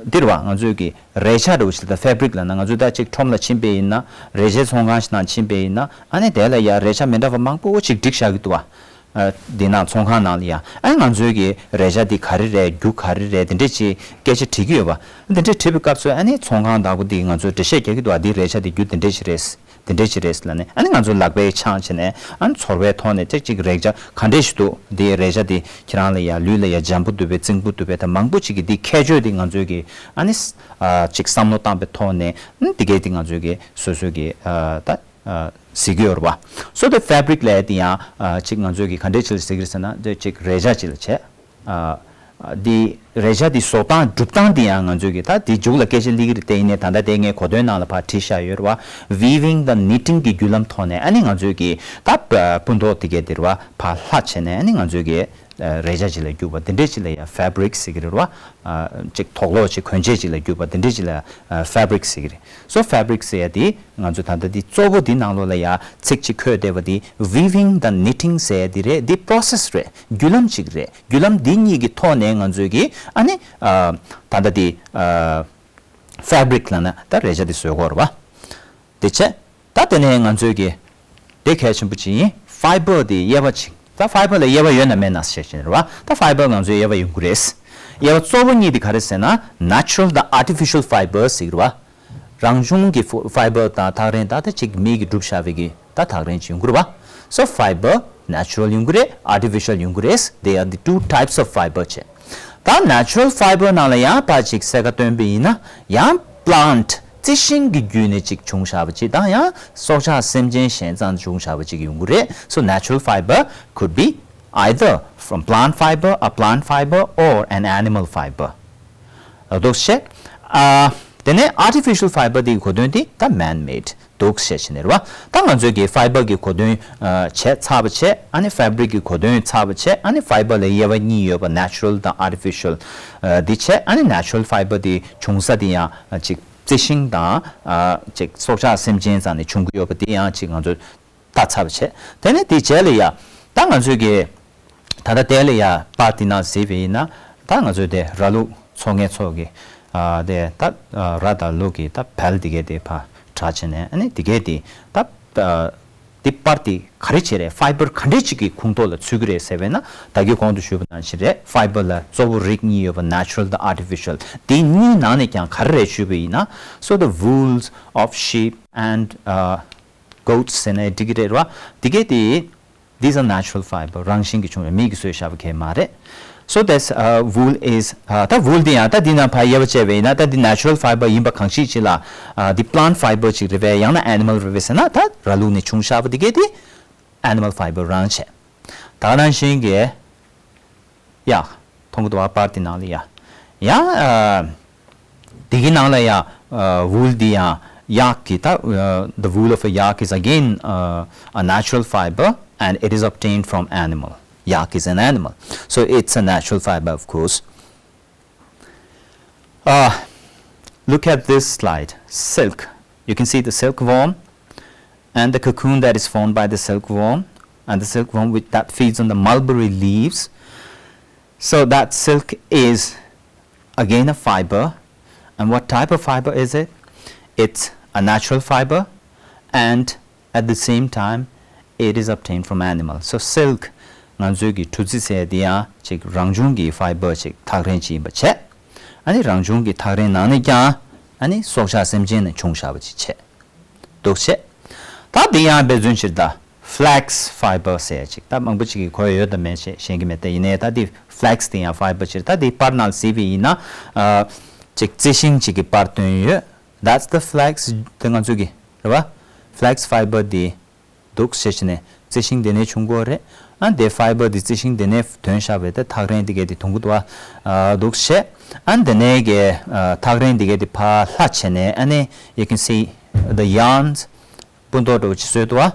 འདི་རེད་བ། ང་ཚོས་ཀྱི་རས་ཆ་འདྲ་བོ་ཞིག་ད་ཕེབ་རིག་ལབ་ན། ང་ཚོས་ད་ཅིག་ཁྲོམ་ལ་ཕྱིན་པ་ཡིན་ན། རས་ཆའི་ཚོང་ཁང་ཞིག་ནང་ཕྱིན་པ་ཡིན་ན། ཨ་ནི་དེ་ལ་ཡ་རས་ཆ་མི་འདྲ་བ་མང་པོ་ཅིག་བསྒྲིགས་བཞག་གི་འདུག་བ། ཨ་འདི་ནང་ཚོང་ཁང་ནང་ལ་ཡ། ཨ་ནི་ང་ཚོས་ཀྱི་རས་ཆ་འདི་ག་རེ་རེད། རྒྱུ་ག་རེ་རེད། དེ་འདྲས་ཅིག་སྐད་ཆ་དྲི་གི་ཡོད་བ། དེ་འདྲས་དྲི་བའི་སྐབས་སུ་ཨ་ནི་ཚོང་ཁང་བདག་པོ་འདིས་ང་ཚོར་འགྲེལ་བཤད་རྒྱག་གི་འདུག་བ། འདི་རས་ཆ་འདི་རྒྱུ་དེ་འདྲས་ཅིག་རེད། དེ་འདྲས་ཅིག་རེད་ལབ་ནས། ཨ་ནི་ང་ཚོ་ལག་པས་འཆང་བྱས་ནས། ཨ་ནི་ཚོར་བའི་ཐོག་ནས་ཅིག་ཅིག་རས་ཆ་ག་འདྲས་ཞིག་འདུག་འདི་རས་ཆ་འདི་ཁྱེད་རང་ལ་ཡ་ལུས་ལ་ཡ་འཇམ་པོ་འདུག་པས། རྩིང་པོ་འདུག་པས། ད་མང་པོ་ཅིག་གིས་འདི་ཁྱད་ཆོས་འདི་ང་ཚོས་ཀྱི་ཨ་ནི་ཨ་ཅིག་བསམ་བློ་བཏང་པའི་ཐོག་ནས། ཨ་ནི་འདི་གས་འདི་ང་ཚོས་ཀྱི་སོ་སོའི་གི་ཨ་ད་ཨ་གཟིགས་ཀྱི་ཡོད་རེད་བ། So the fabric ལབ་ཡ་འདི་ཡང་ཨ་ཅིག་ང་ཚོས་ཀྱི་ག་འདྲས་ཅིག་ལ་གཟིགས་ཀྱི་རེད་ཟེར་ན། འདི་ཅིག་རས་ཆ་ཅིག་ལ་བྱས། ཨ་འདི་རས་ཆ་འདི་བཟོ་སྟངས་སྒྲུབ་སྟངས་འདི་ཡང་ང་ཚོས་ཀྱི་ད་འདི་མཇུག་ལ་སྐད་ཆ་སླེབས་ཀྱི་རེད། དེ་ཡིན་ནའི་ད་ལྟ་དེ་ངས་གོ་དོན་ནང་ལ་ཕར་བྲིས་བཞག་ཡོད་རེད་བ། Weaving དང་knitting གི་བརྒྱུད་ལམ་ཐོག་ནས་ཨ་ནི་ང་ཚོས་ཀྱི་ད་སྤུ་མདོག་དེ་གས་དེ་རེད་བ། ཕར་ལྷག་བྱས་ནས་ཨ་ནི་ང་ཚོས་ཀྱི་ཨ་རས་ཆ་ཅིག་ལ་བསྒྱུར་བ་དེ་འདྲས་ཅིག་ལ་ཡང་ཕེབ་རིག་ཟེར་གྱི་རེད་བ། ཨ་ཅིག་དོག་ལོག་ཅིག་གོན་ཆས་ཅིག་ལ་བསྒྱུར་བ་དེ་འདྲས་ཅིག་ལ་ཨ་ཕེབ་རིག་ཟེར་གྱི་རེད། སོ་ཕེབ་རིག་ཟེར་ཡ་དེ་ང་ཚོས་ད་ལྟ་འདི་གཙོ་བོ་འདི་ནང་ལོགས་ལ་ཡ་ཚིག་ཅིག་འཁོད་བསྡད་པ་དེ་weaving དང་knitting ཟེར་ཡ་དེ་རེད། འདི་པོ་རོ་སེ་སི་རེད། བརྒྱུད་ལམ་ཅིག་རེད། བརྒྱུད་ལམ་འདི་གཉིས་ཀྱི་ཐོག་ནས་ང་ཚོས་ཀྱི་ཨ་ནི་ཨ་ད་ལྟ་འདི་ཨ་ཕེབ་རིག་ལབ་ན་ད་རས་ཆ་འདི་བཟོ་གི་ཡོད་རེད་བ། དེ་བྱས། ད་དེ་ནས་ང་ཚོས་ཀྱི་དེ་གལ་ཆེན་པོ་ཅིག་ཡིན། ཕའི་བར་དེ་དབྱེ་བ་ཅིག་ད་ཕའི་བར་ལ་དབྱེ་བ་ཡོད་ན་མེད་ན་བཤད་ཀྱི་རེད་བ། ད་ཕའི་བར་ང་ཚོས་དབྱེ་བ་ཡོང་གི་རེད། དབྱེ་བ་གཙོ་བོ་གཉིས་དེ་ག་རེ་ཟེར་ན། Natural དང་artificial fibers ཟེར་གྱི་རེད་བ། རང་བྱུང་གི་ཕའི་བར་དང་ཐག་རིང་ད་ལྟ་ཅིག་མི་གིས་གྲུབ་བཞག་པའི་གི་ད་ཐག་རིང་ཅིག་ཡོང་གི་རེད་བ། So fiber natural ཡོང་གི་རེད། artificial ཡོང་གི་རེད། They are the two types of fiber བྱས། ད་natural fiber ནང་ལ་ཡང་ཕར་ཅིག་གསལ་ཁ་སྟོན་པ་ཡིན་ན། ཡང་plant རྩི་ཤིང་གི་བརྒྱུད་ནས་ཅིག་བྱུང་བཞག་པ་ཅིག་དང་། ཡང་སྲོག་ཆགས་སེམས་ཅན་གཞན་ཙམ་བྱུང་བཞག་པ་ཅིག་ཡོང་གི་རེད། So natural fiber could be either from plant fiber, a plant fiber, or an animal fiber. འདུག་བྱས། ཨ་ དེ་ནས་artificial fiber དེ་གི་གོ་དོན་དེ་ད་man made འདུག་ཟེར་བྱས་ནས་རེད་བ། ད་ང་ཚོས་ཀྱི་fiber གི་གོ་དོན་བྱས་ཚར་བ་བྱས། ཨ་ནི་fabric གི་གོ་དོན་ཚར་བ་བྱས། ཨ་ནི་fiber ལ་དབྱེ་བ་གཉིས་ཡོད་པ་natural དང་artificial དེ་བྱས། ཨ་ནི་natural fiber དེ་བྱུང་ས་དེ་ཡང་ཅིག་རྩི་ཤིང་དང་ཅིག་སྲོག་ཆགས་སེམས་ཅན་ཙམ་ནས་བྱུང་གི་ཡོད་པ་དེ་ཡང་ཅིག་ང་ཚོས་ལྟ་ཚར་བ་བྱས། དེ་ནས་དེ་རྗེས་ལ་ཡ་ད་ང་ཚོས་ཀྱི་ད་ལྟ་དེ་ལ་ཡ་པར་དེ་ནང་གཟིགས་པ་ཡིན་ན། ད་ང་ཚོས་དེ་ར་ལུག་འཚོ་མཁན་ཚོ་གི་ཨ་དེ་ད་ར་དང་ལུག་གི་ད་བལ་དེ་གས་དེ་ཕར་བྲེགས་བྱས་ནས། ཨ་ནི་དེ་གས་དེ་ད་དེ་པར་དེ་ག་རེ་བྱེད་རེད། fiber ག་འདྲས་ཅིག་གི་ཁོངས་གཏོགས་ལ་ཚུད་ཀྱི་རེད་ཟེར་བས་ན། ད་གིན་གོང་དུ་ཞུས་པ་ནང་བཞིན་རེད། fiber ལ་གཙོ་བོ་རིགས་གཉིས་ཡོད་པ་natural དང་artificial དེ་གཉིས་ནང་ནས་ཀྱང་ག་རེ་རེད་ཞུས་པ་ཡིན་ན། so the wools of sheep and uh, goats ཟེར་ནའི་འགྲིག་གི་རེད་བ། དེ་གས་དེ་these are natural fiber རང་བཞིན་གྱིས་བྱུང་བའི་མི་གིས་བཟོས་བཞག་པ་གས་མ་རེད། So that's uh, wool is uh, ད་wool དེ་ཡང་ད་འདི་ནང་ཕར་དབྱེ་བ་བྱས་པ་ཡིན་ན། ད་འདི་natural fiber ཡིན་པ་གང་ཞིག་ཅིག་ལ་uh, འདི་plant fiber ཅིག་རེད་པས། ཡང་ན་animal རེད་པས་ཟེར་ན། ད་ར་ལུག་ནས་བྱུང་བཞག་པ་དེ་གས་དེ་animal fiber རང་བྱས། ད་ནང་བཞིན་གྱི་ཡ། མཐོང་གི་འདུག་བ། པར་དེ་ནང་ལ་ཡ། ཡ། ཨ། དེ་གི་ནང་ལ་ཡ། ཨ། wool དེ་ཡང་གཡག་གི་ད། ཨ། the wool of a yak is again uh, a natural fiber and it is obtained from animal. Yak is an animal. So it's a natural fiber, of course. Uh, look at this slide. Silk. You can see the silkworm and the cocoon that is formed by the silkworm, and the silkworm which, that feeds on the mulberry leaves. So that silk is again a fiber. And what type of fiber is it? It's a natural fiber, and at the same time it is obtained from animal. So silk ང་ཚོའི་གི་ཁྲུས་རྩི་ཟེར་དེ་ཡང་ཅིག་རང་བྱུང་གི་fiber ཅིག་ཐག་རིང་ཅིག་ཡིན་པ་བྱས། ཨ་ནི་རང་བྱུང་གི་ཐག་རིང་ནང་ནས་ཀྱང་ཨ་ནི་སྲོག་ཆགས་སེམས་ཅན་ནས་བྱུང་བཞག་པ་ཅིག་བྱས། འདུག་བྱས། ད་དེ་ཡང་དཔེ་མཚོན་ཕྱིར་ད་flax fiber ཟེར་ཅིག་ད་མང་པོ་ཅིག་གིས་གོ་ཡོད་དམ་མེད་ཅེས་ཤེས་ཀྱི་མེད། དེ་ཡིན་ནའི་ད་དེ་flax དེ་ཡང་fiber ཕྱིར། ད་དེ་པར་ནང་གཟིགས་པ་ཡིན་ན། ཨ། ཅིག་རྩི་ཤིང་ཅིག་གི་པར་བཏོན་ཡོད། That's the flax དེ་ང་ཚོ་གི་རེད་བ། Flax fiber དེ་འདུག་བྱས་བྱས་ནས་རྩི་ཤིང་དེ་ནས་བྱུང་གི་ཡོད་རེད། ཨ། དེ་fiber དེ་རྩི་ཤིང་དེ་ནས་ཐོན་བཞག་པའི་དེ་ཐག་རིང་དེ་གས་དེ་མཐོང་གི་འདུག་བ། ཨ། འདུག་བྱས། ཨ། དེ་ནས་གི་ཨ། ཐག་རིང་དེ་གས་དེ་ཕར་ལྷག་བྱས་ནས། ཨ་ནི་you can see the yarns སྤུ་མདོག་འདྲ་བོ་ཅིག་བཟོས་འདུག་བ།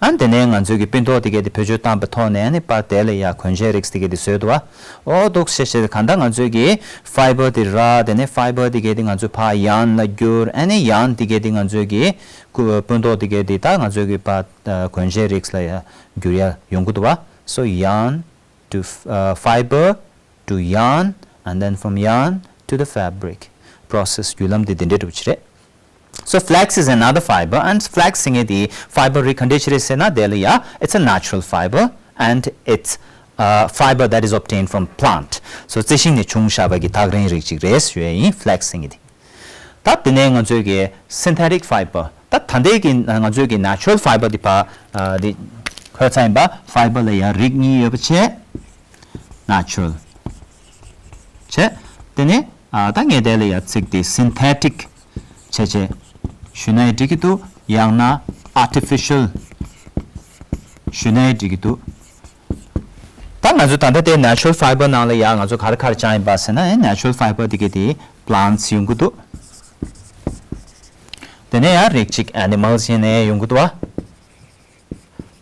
ཨ། དེ་ནས་ང་ཚོས་ཀྱི་སྤུ་མདོག་དེ་གས་དེ་བེད་སྤྱོད་བཏང་པའི་ཐོག་ནས། ཨ་ནི་པར་དེ་ལ་ཡ་གོན་ཆས་རིགས་དེ་གས་དེ་བཟོས་འདུག་བ། འོ་འདུག་བྱས་བྱས་གང་ལྟར་ང་ཚོས་ཀྱི་fiber དེ་ར། དེ་ནས་fiber དེ་གས་དེ་ང་ཚོས་ཕར་yarn ལ་བསྒྱུར། ཨ་ནི་yarn དེ་གས་དེ་ང་ཚོས་ཀྱི་སྤུ་མདོག་དེ་གས་དེ་ད་ང་ཚོས་ཀྱི་པར་གོན་ཆས་རིགས་ལ་ཡ་བསྒྱུར་ཡ་ཡོང་གི་འདུག་བ། So yarn to uh, fiber to yarn, and then from yarn to the fabric. Process བརྒྱུད་ལམ་དེ་དེ་འདྲ་འདྲ་བོ་ཅིག་རེད། So flax is another fiber, and flax ཟེར་མཁན་དེ་fiber རིགས་ག་འདྲ་ཅིག་རེད་ཟེར་ན། དེ་ལ་ཡ་it's a natural fiber and it's a fiber that is obtained from plant. So རྩི་ཤིང་ནས་བྱུང་བཞག་པ་གི་ཐག་རིང་རིགས་ཅིག་རེད་ཞུ་ཡ་ཡིན། Flax ཟེར་མཁན་དེ། ད་དེ་ནས་ང་ཚོའི་གི་synthetic fiber། ད་ད་ལྟའི་གི་ང་ཚོའི་གི་natural fiber དེ་ཕར་ཨ་དེ་ཁོ་ཚ་ཡིན་པ། fiber ལ་ཡ་རིགས་གཉིས་ཡོད་པ་བྱས། Natural བྱས། དེ་ནས་ཨ་ད་ངས་དེ་ལ་ཡ་ཚིག་དེ་synthetic བྱས་བྱས་ཞུས་ན་ཡང་འགྲིག་གི་འདུག་ཡང་ན་artificial ཞུས་ན་ཡང་འགྲིག་གི་འདུག་ད་ང་ཚོ་ད་ལྟ་དེ་natural fiber ནང་ལ་ཡ་ང་ཚོ་ག་རེ་ག་རེ་སྦྱངས་ཡིན་པ་ཟེར་ན། ཨེ་natural fiber དེ་ག་དེ་plants ཡོང་གི་འདུག་དེ་ནས་ཡང་རིགས་གཅིག་animals ཡིན་ནའི་ཡོང་གི་འདུག་བ།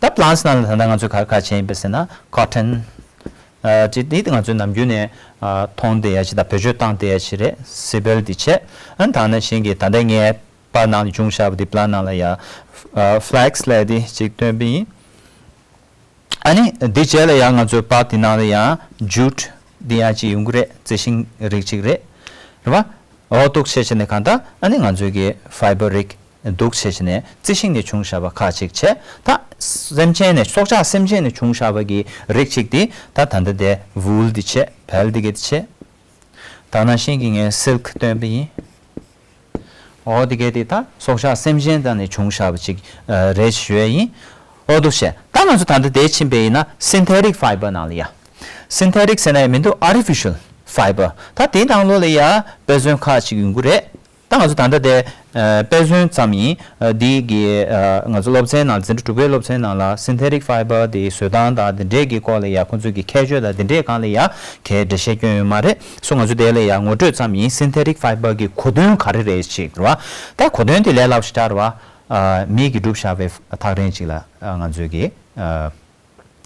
ད་plants ནང་ལ་ད་ལྟ་ང་ཚོས་ག་རེ་ག་རེ་བྱས་ཡིན་པ་ཟེར་ན། cotton ཨ་ཅི་དེ་ང་ཚོས་ནམ་རྒྱུན་ནས་ཨ་མཐོང་བསྡད་ཡ་ཅིག་དང་བེད་སྤྱོད་བཏང་བསྡད་ཡ་ཅིག་རེད། སི་བལ་དེ་བྱས། ཨ་ད་ནང་བཞིན་གྱི་ད་ལྟ་ངས་པར་ནང་ལ་བྱུང་བཞག་པ་དེ་པར་ནང་ལ་ཡ་ཨ་flax ལབ་དེ་ཅིག་བཏོན་པ་ཡིན། ཨ་ནི་འདི་རྗེས་ལ་ཡང་ང་ཚོའི་པར་དེ་ནང་ལ་ཡང་jute འདི་ཡང་ཅིག་ཡོང་གི་རེད། རྩི་ཤིང་རིགས་ཅིག་རེད། རེད་བ། འོ་འདུག་བྱས་བྱས་ནས་གང་ལྟར་ཨ་ནི་ང་ཚོའི་གི་fiber རིགས་འདུག་བྱས་བྱས་ནས་རྩི་ཤིང་ནས་བྱུང་བཞག་པ་ཁག་ཅིག་བྱས། ད་སེམས་ཅན་ནས་སྲོག་ཆགས་སེམས་ཅན་ནས་བྱུང་བཞག་པ་གི་རིགས་ཅིག་དེ་ད་ད་ལྟ་དེ་wool འདི་བྱས། བལ་འདི་གི་འདི་བྱས། ད་ནང་བཞིན་གྱི་ངས་silk བཏོན་པ་ཡིན། འོ་དེ་གས་དེ་ད་སྲོག་ཆགས་སེམས་ཅན་དང་ནས་བྱུང་བཞག་པ་ཅིག་ཨ་རེད་ཞུ་ཡ་ཡིན། འོ་འདུག་བྱས། ད་ང་ཚོ་ད་ལྟ་དེ་ཕྱིན་པ་ཡིན་ན་synthetic fiber ནང་ལ་ཡ། synthetic ཟེར་ན་ཡ་མི་འདུག artificial fiber ད་དེའི་ནང་ལོགས་ལ་ཡ་དཔེ་མཚོན་ཁག་ཅིག་ཡོང་གི་རེད། ད་ང་ཚོ་ད་ལྟ་དེ་ཨ་དཔེ་མཚོན་ཙམ་ཡིན། ཨ་འདི་གི་ཨ་ང་ཚོ་སློབ་ཚན་ནང་འཛིན་གྲྭ་དྲུག་པའི་སློབ་ཚན་ནང་ལ་synthetic fiber དེ་བཟོ་སྟངས་དང་དེ་འདྲས་ཀྱི་སྐོར་ལ་ཡ་ཁོང་ཚོས་ཀྱི་ཁྱད་ཆོས་དང་དེ་འདྲས་སྒང་ལ་ཡ་གའི་འགྲེལ་བཤད་སྐྱོན་ཡོད་མ་རེད། སོ་ང་ཚོ་དེ་ལ་ཡ་ངོ་སྤྲོད་ཙམ་ཡིན། synthetic fiber གི་གོ་དོན་ག་རེ་རེད་ཅིག་རེད་བ། ད་གོ་དོན་དེ་ལས་སླ་པོ་ཞིག་འདྲ་རེད་བ། ཨ་མིས་ཀྱི་གྲུབ་བཞག་པའི་ཐག་རིང་ཅིག་ལ་ཨ་ང་ཚོས་ཀྱི་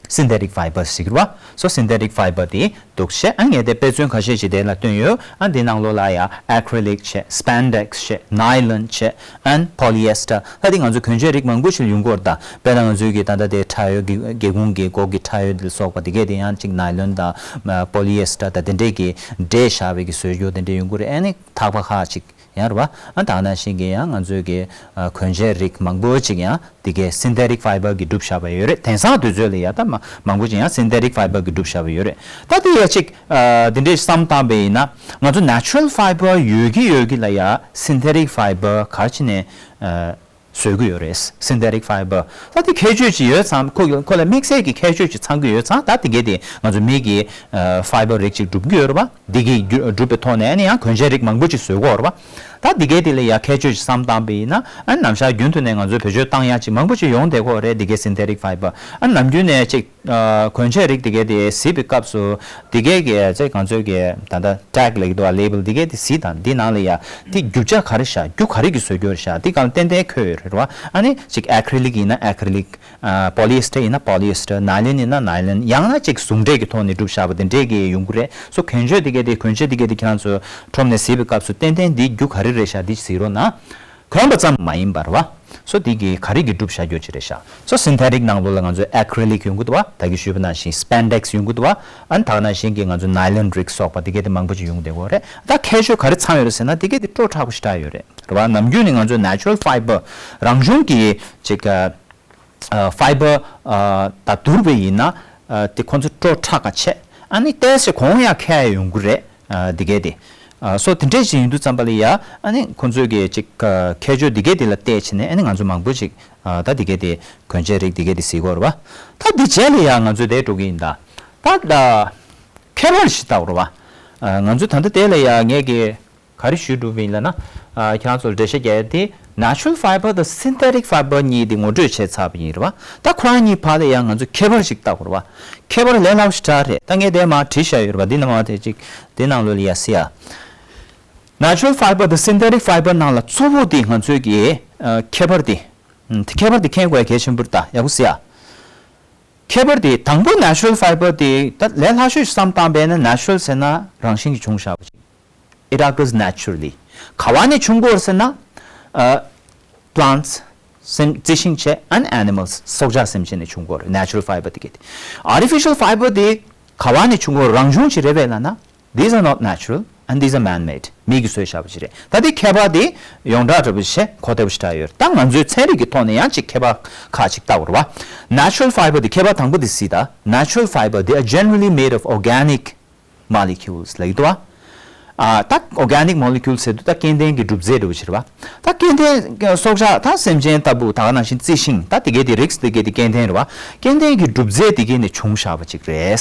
ཨ་synthetic fiber ཟེར་གྱི་རེད་བ། So synthetic fiber དེ་འདུག་བྱས། ཨ་ངས་དེ་དཔེ་མཚོན་ཁ་ཤས་ཤིག་དེ་ལ་བཏོན་ཡོད། ཨ་འདི་ནང་ལོགས་ལ་ཡ་acrylic བྱས། spandex བྱས། nylon བྱས། and polyester ད་དེ་ང་ཚོ་གྱོན་ཆས་རིགས་མང་པོ་ཞིག་ཡོང་གི་ཡོད་རེད། ད་དཔེར་ན་ང་ཚོའི་གི་ད་ལྟ་དེ་ཁྲ་ཡོལ་གི་སྒེའུ་ཁུང་གི་སྒོ་གི་ཁྲ་ཡོལ་དེ་ལ་སོགས་པ་དེ་གས་དེ་ཡང་ཅིག་nylon དང་polyester དང་དེ་འདྲས་ཀྱི་འདྲེས་བཞག་པའི་གི་བཟོ་བཅོས་དེ་འདྲས་ཡོང་གི་རེད། ཨ་ནི་ཐག་པ་ཁག་ཅིག་ཡང་རེད་བ། ཨ་ད་ནང་བཞིན་གྱི་ཡང་ང་ཚོའི་གི་ཨ་གྱོན་ཆས་རིགས་མང་པོ་ཅིག་ཡང་དེ་གའི་synthetic fiber གི་གྲུབ་བཞག་པ་ཡོད་རེད། དེང་སང་དུས་ཚོད་ལ་ཡ་ད་མ་མང་པོ་ཅིག་ཡང་synthetic fiber གི་གྲུབ་བཞག་པ་ཡོད་རེད། ད་དེ་ཡ་ཅིག་ཨ་དེ་འདྲའི་བསམ་བཏང་པ་ཡིན་ན་ང་ཚོ་natural fiber ཡོད་ཀྱི་ཡོད་ཀྱི་ལ་ཡ་synthetic fiber ག་རེ་བྱས་ནས་ཨ་བཟོ་གི་ཡོད་རེད། synthetic fiber ད་དེ་ཁྱད་ཆོས་ཅིག་ཡོད་ཙང་ཁོ་ཁོ་ལ་དམིགས་བསལ་གྱི་ཁྱད་ཆོས་ཅིག་ཚང་གི་ཡོད་ཙང་ད་དེ་གའི་དེ་ང་ཚོ་མིས་ཀྱི་ཨ་fiber རིགས་ཅིག་སྒྲུབ་ཀྱི་ཡོད་རེད་བ། འདི་གི་རྒྱུ་གྲུབ་པའི་ཐོག་ནས་ནི་ཡང་གྱོན་ཆས་རིགས་མང་པོ་ཅིག་བཟོ་གི་ཡོད་རེད་བ། ད་འདི་གའི་དེ་ལ་ཡ་ཁྱད་ཆོས་ཅིག་བསམ་བཏང་པ་ཡིན་ན་ཨ་ནམ་ཞག་རྒྱུན་དུ་ནས་ང་ཚོས་བེད་སྤྱོད་བཏང་ཡ་ཅིག་མང་པོ་ཅིག་ཡོང་བསྡད་ཀྱི་ཡོད་རེད། འདི་གའི་synthetic fiber ཨ་ནམ་རྒྱུན་ནས་ཅིག་ཨ་གྱོན་ཆས་རིགས་འདི་གའི་དེ་གཟིགས་པའི་སྐབས་སུ་འདི་གའི་གི་ཚེ་ང་ཚོའི་གི་ད་ལྟ་tag ལབ་ཀྱི་འདུག་བ། label འདི་གའི་དེ་གཟིགས་དང་འདི་ནང་ལ་ཡ་དེ་རྒྱུ་ཆ་ག་རེ་བཞག་རྒྱུ་ག་རེ་གི་བཟོ་རྒྱུ་རེད་བཞག་འདི་གང་ཏན་ཏན་འཁོད་ཡོད་རེད་བ། ཨ་ནི་ཅིག་acrylic ཡིན་ན་acrylic ཨ་polyester ཡིན་ན་polyester nylon ཡིན་ན་nylon ཡང་ན་ཅིག་ཟུང་འབྲེལ་གྱི་ཐོག་ནས་གྲུབ་བཞག་པ་དེ་འདྲས་ཀྱི་ཡོང་གི་རེད། སོ་གྱོན་ཆས་དེ་གའི་དེ་གྱོན་ཆས་དེ་གའི་དེ་ཁྱེད་རང་ཚོ་ཁྲོམ་ནས་གཟིགས་པའི་སྐབས་སུ་ཏན་ཏན་འདི་རྒྱུ་ག་རེ་རེད་ཤག་འདི་གཟིགས་རོགས་གནང་། གྱོན་པ་ཙམ་མ་ཡིན་པར་བ། སོ་འདི་གི་ག་རེ་གི་གྲུབ་བཞག་རྒྱུ་ཅི་རེད་ཤག་སོ་synthetic ནང་ལོགས་ལ་ང་ཚོ་acrylic ཡོང་གི་འདུག་བ། ད་གི་ཞུས་པ་ནང་བཞིན་spandex ཡོང་གི་འདུག་བ། ཨ་ནི་ད་ག་ནང་བཞིན་གྱི་ང་ཚོ་nylon རིགས་སོགས་པ་དེ་གའི་དེ་མང་པོ་ཅིག་ཡོང་གི་འདུག་གོ་རེད། ད་ཁྱད་ཆོས་ག་རེ་ཚང་ཡོད་རེད་ཟེར་ན་དེ་གའི་དེ་སྤྲོ་མཁྲེགས་པོ་ཞེ་དྲག་ཡོད་རེད། རེད་བ། ནམ་རྒྱུན་ནས་ང་ཚོ་natural fiber རང་བྱུང་གི་ཅིག་ཨ་fiber ཨ་ད་བསྡུར་བ་ཡིན་ན་ཨ་དེ་ཁོང་ཚོ་སྤྲོ་མཁྲེགས་ཀ་ཆེ། ཨ་ནི་ཏོག་ཙམ་གོང་ཡང་འཁྱེར་ཡོང་གི་རེད། ཨ་འདི་གས་དེ་ཨ་སོ་དེ་འདྲས་ཞིག་ཡིན་དུས་ཙམ་པ་ལ་ཡ་ཨ་ནི་ཁོང་ཚོའི་གི་ཅིག་ཨ་ཁྱད་ཆོས་འདི་གས་དེ་ལ་བལྟས་བྱས་ནས་ཨ་ནི་ང་ཚོ་མང་པོ་ཅིག་ཨ་ད་འདི་གས་དེ་གྱོན་ཆས་རིགས་འདི་གས་དེ་གཟིགས་ཀྱི་ཡོད་རེད་བ། ད་འདི་རྗེས་ལ་ཡ་ང་ཚོ་དེ་འགྲོ་གི་ཡིན་ད། ད་ད་ཁྱད་པར་ཞིག་ལྟ་བ་རེད་བ། ཨ་ང་ཚོ་ད་ལྟ་དེ་ལ་ཡ་ངས་གི་ག་རེ་ཞུས་འགྲོ་བ་ཡིན་ལབ་ན། ཨ་ཁྱེད་རང་ཚོར་འགྲེལ་བཤད་རྒྱག་ཡ་དེ་natural fiber དང་synthetic fiber གཉིས་དེ་ངོ་སྤྲོད་བྱས་ཚར་བ་ཡིན་རེད་བ། ད་ཁོ་རང་གཉིས་བར་ལ་ཡང་ང་ཚོ་ཁྱད་པར་ཞིག་བལྟ་དགོས་རེད་བ། ཁྱད་པར་ལས་སླ་པོ་ཞེ་དྲག་རེད། ད་ངས་དེ་མར་བྲིས་བཞག་ཡོད་རེད་བ། འདི་ནང་མ་དེ་གཅིག་འདི་ནང་ལོགས་ལ་ཡ་གཟིགས་ཡ། natural fiber དང་synthetic fiber ནང་ལ་གཙོ་བོ་དེ་ང་ཚོའི་གི་ཨ་ཁྱད་པར་དེ། ཨ་ཁྱད་པར་དེ་མཁྱེན་དགོས་ཡ་གལ་ཆེན་པོ་རེད། ད་ཡག་པོ་གཟིགས་ཡ། ཁྱད་པར་དེ་དང་པོ་natural fiber དེ་ད་ལས་སླ་ཤོས་ཤིག་བསམ་བཏང་པས་ན་natural ཟེར་ན་རང་བཞིན་གྱིས་བྱུང་བཞག་པ་ཅིག It occurs naturally. ག་བ་ནས་བྱུང་གི་ཡོད་རེད་ཟེར་ན། ཨ་plants སེམས་རྩི་ཤིང་བྱས་and animals སྲོག་ཆགས་སེམས་ཅན་ནས་བྱུང་གི་ཡོད་རེད། natural fiber དེ་གས་དེ། artificial fiber དེ་ག་བ་ནས་བྱུང་གི་ཡོད་རེད། རང་བྱུང་ཅིག་རེད་པས་ལབ་ན། These are not natural and these are man-made. མིས་ཀྱིས་བཟོས་བཞག་པ་ཅིག་རེད། ད་དེ་ཁྱད་པར་དེ་ཡོངས་གྲགས་འདྲ་པོ་ཞིག་གོ་བདེ་པོ་ཞིག་ཆགས་ཡོད་རེད། ད་ང་ཚོའི་ཚན་རིག་གི་ཐོག་ནས་ཡང་ཅིག་ཁྱད་པར་ཁག་ཅིག་བལྟ་དགོས་རེད་བ། natural fiber དེ་ཁྱད་པར་དང་པོ་དེ་གཟིགས་དང་། natural fiber they are generally made of organic molecules ལབ་ཀྱི་འདུག་བ། ཨ་ད་organic molecules ཟེར་དུས་ད་སྐྱེ་ལྡན་གྱི་གྲུབ་རྫས་འདྲ་པོ་ཞིག་རེད་བ། ད་སྐྱེ་ལྡན་སྲོག་ཆགས་ད་སེམས་ཅན་ལྟ་བུ་ད་ག་ནང་བཞིན་རྩི་ཤིང་ད་དེ་གས་དེ་རིགས་དེ་གས་དེ་སྐྱེ་ལྡན་རེད་བ། སྐྱེ་ལྡན་གྱི་གྲུབ་རྫས་དེ་གས་ནས་བྱུང་བཞག་པ་ཅིག་རེད།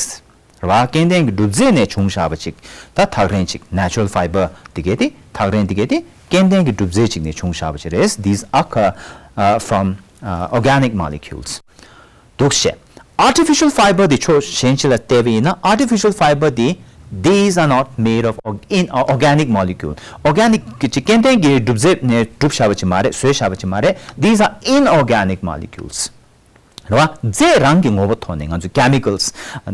རེད་བ། སྐྱེ་ལྡན་གྱི་གྲུབ་རྫས་ནས་བྱུང་བཞག་པ་ཅིག་ད་ཐག་རིང་ཅིག natural fiber དེ་གས་དེ་ཐག་རིང་དེ་གས་དེ་སྐྱེ་ལྡན་གྱི་གྲུབ་རྫས་ཅིག་ནས་བྱུང་བཞག་པ་ཅིག་རེད། These occur uh, from uh, organic molecules. འདུག་བྱས། artificial fiber དེ་ཕྱོགས་གཞན་ཅིག་ལ་བལྟས་པ་ཡིན་ན། artificial fiber དེ་these are not made of org- in uh, organic molecule. organic གི་ཅིག་སྐྱེ་ལྡན་གྱི་གྲུབ་རྫས་ནས་གྲུབ་བཞག་པ་ཅིག་མ་རེད། བཟོས་བཞག་པ་ཅིག་མ་རེད། These are inorganic molecules. རེད་བ། རྫས་རང་གི་ངོ་བོ་ཐོག་ནས་ང་ཚོས་chemicals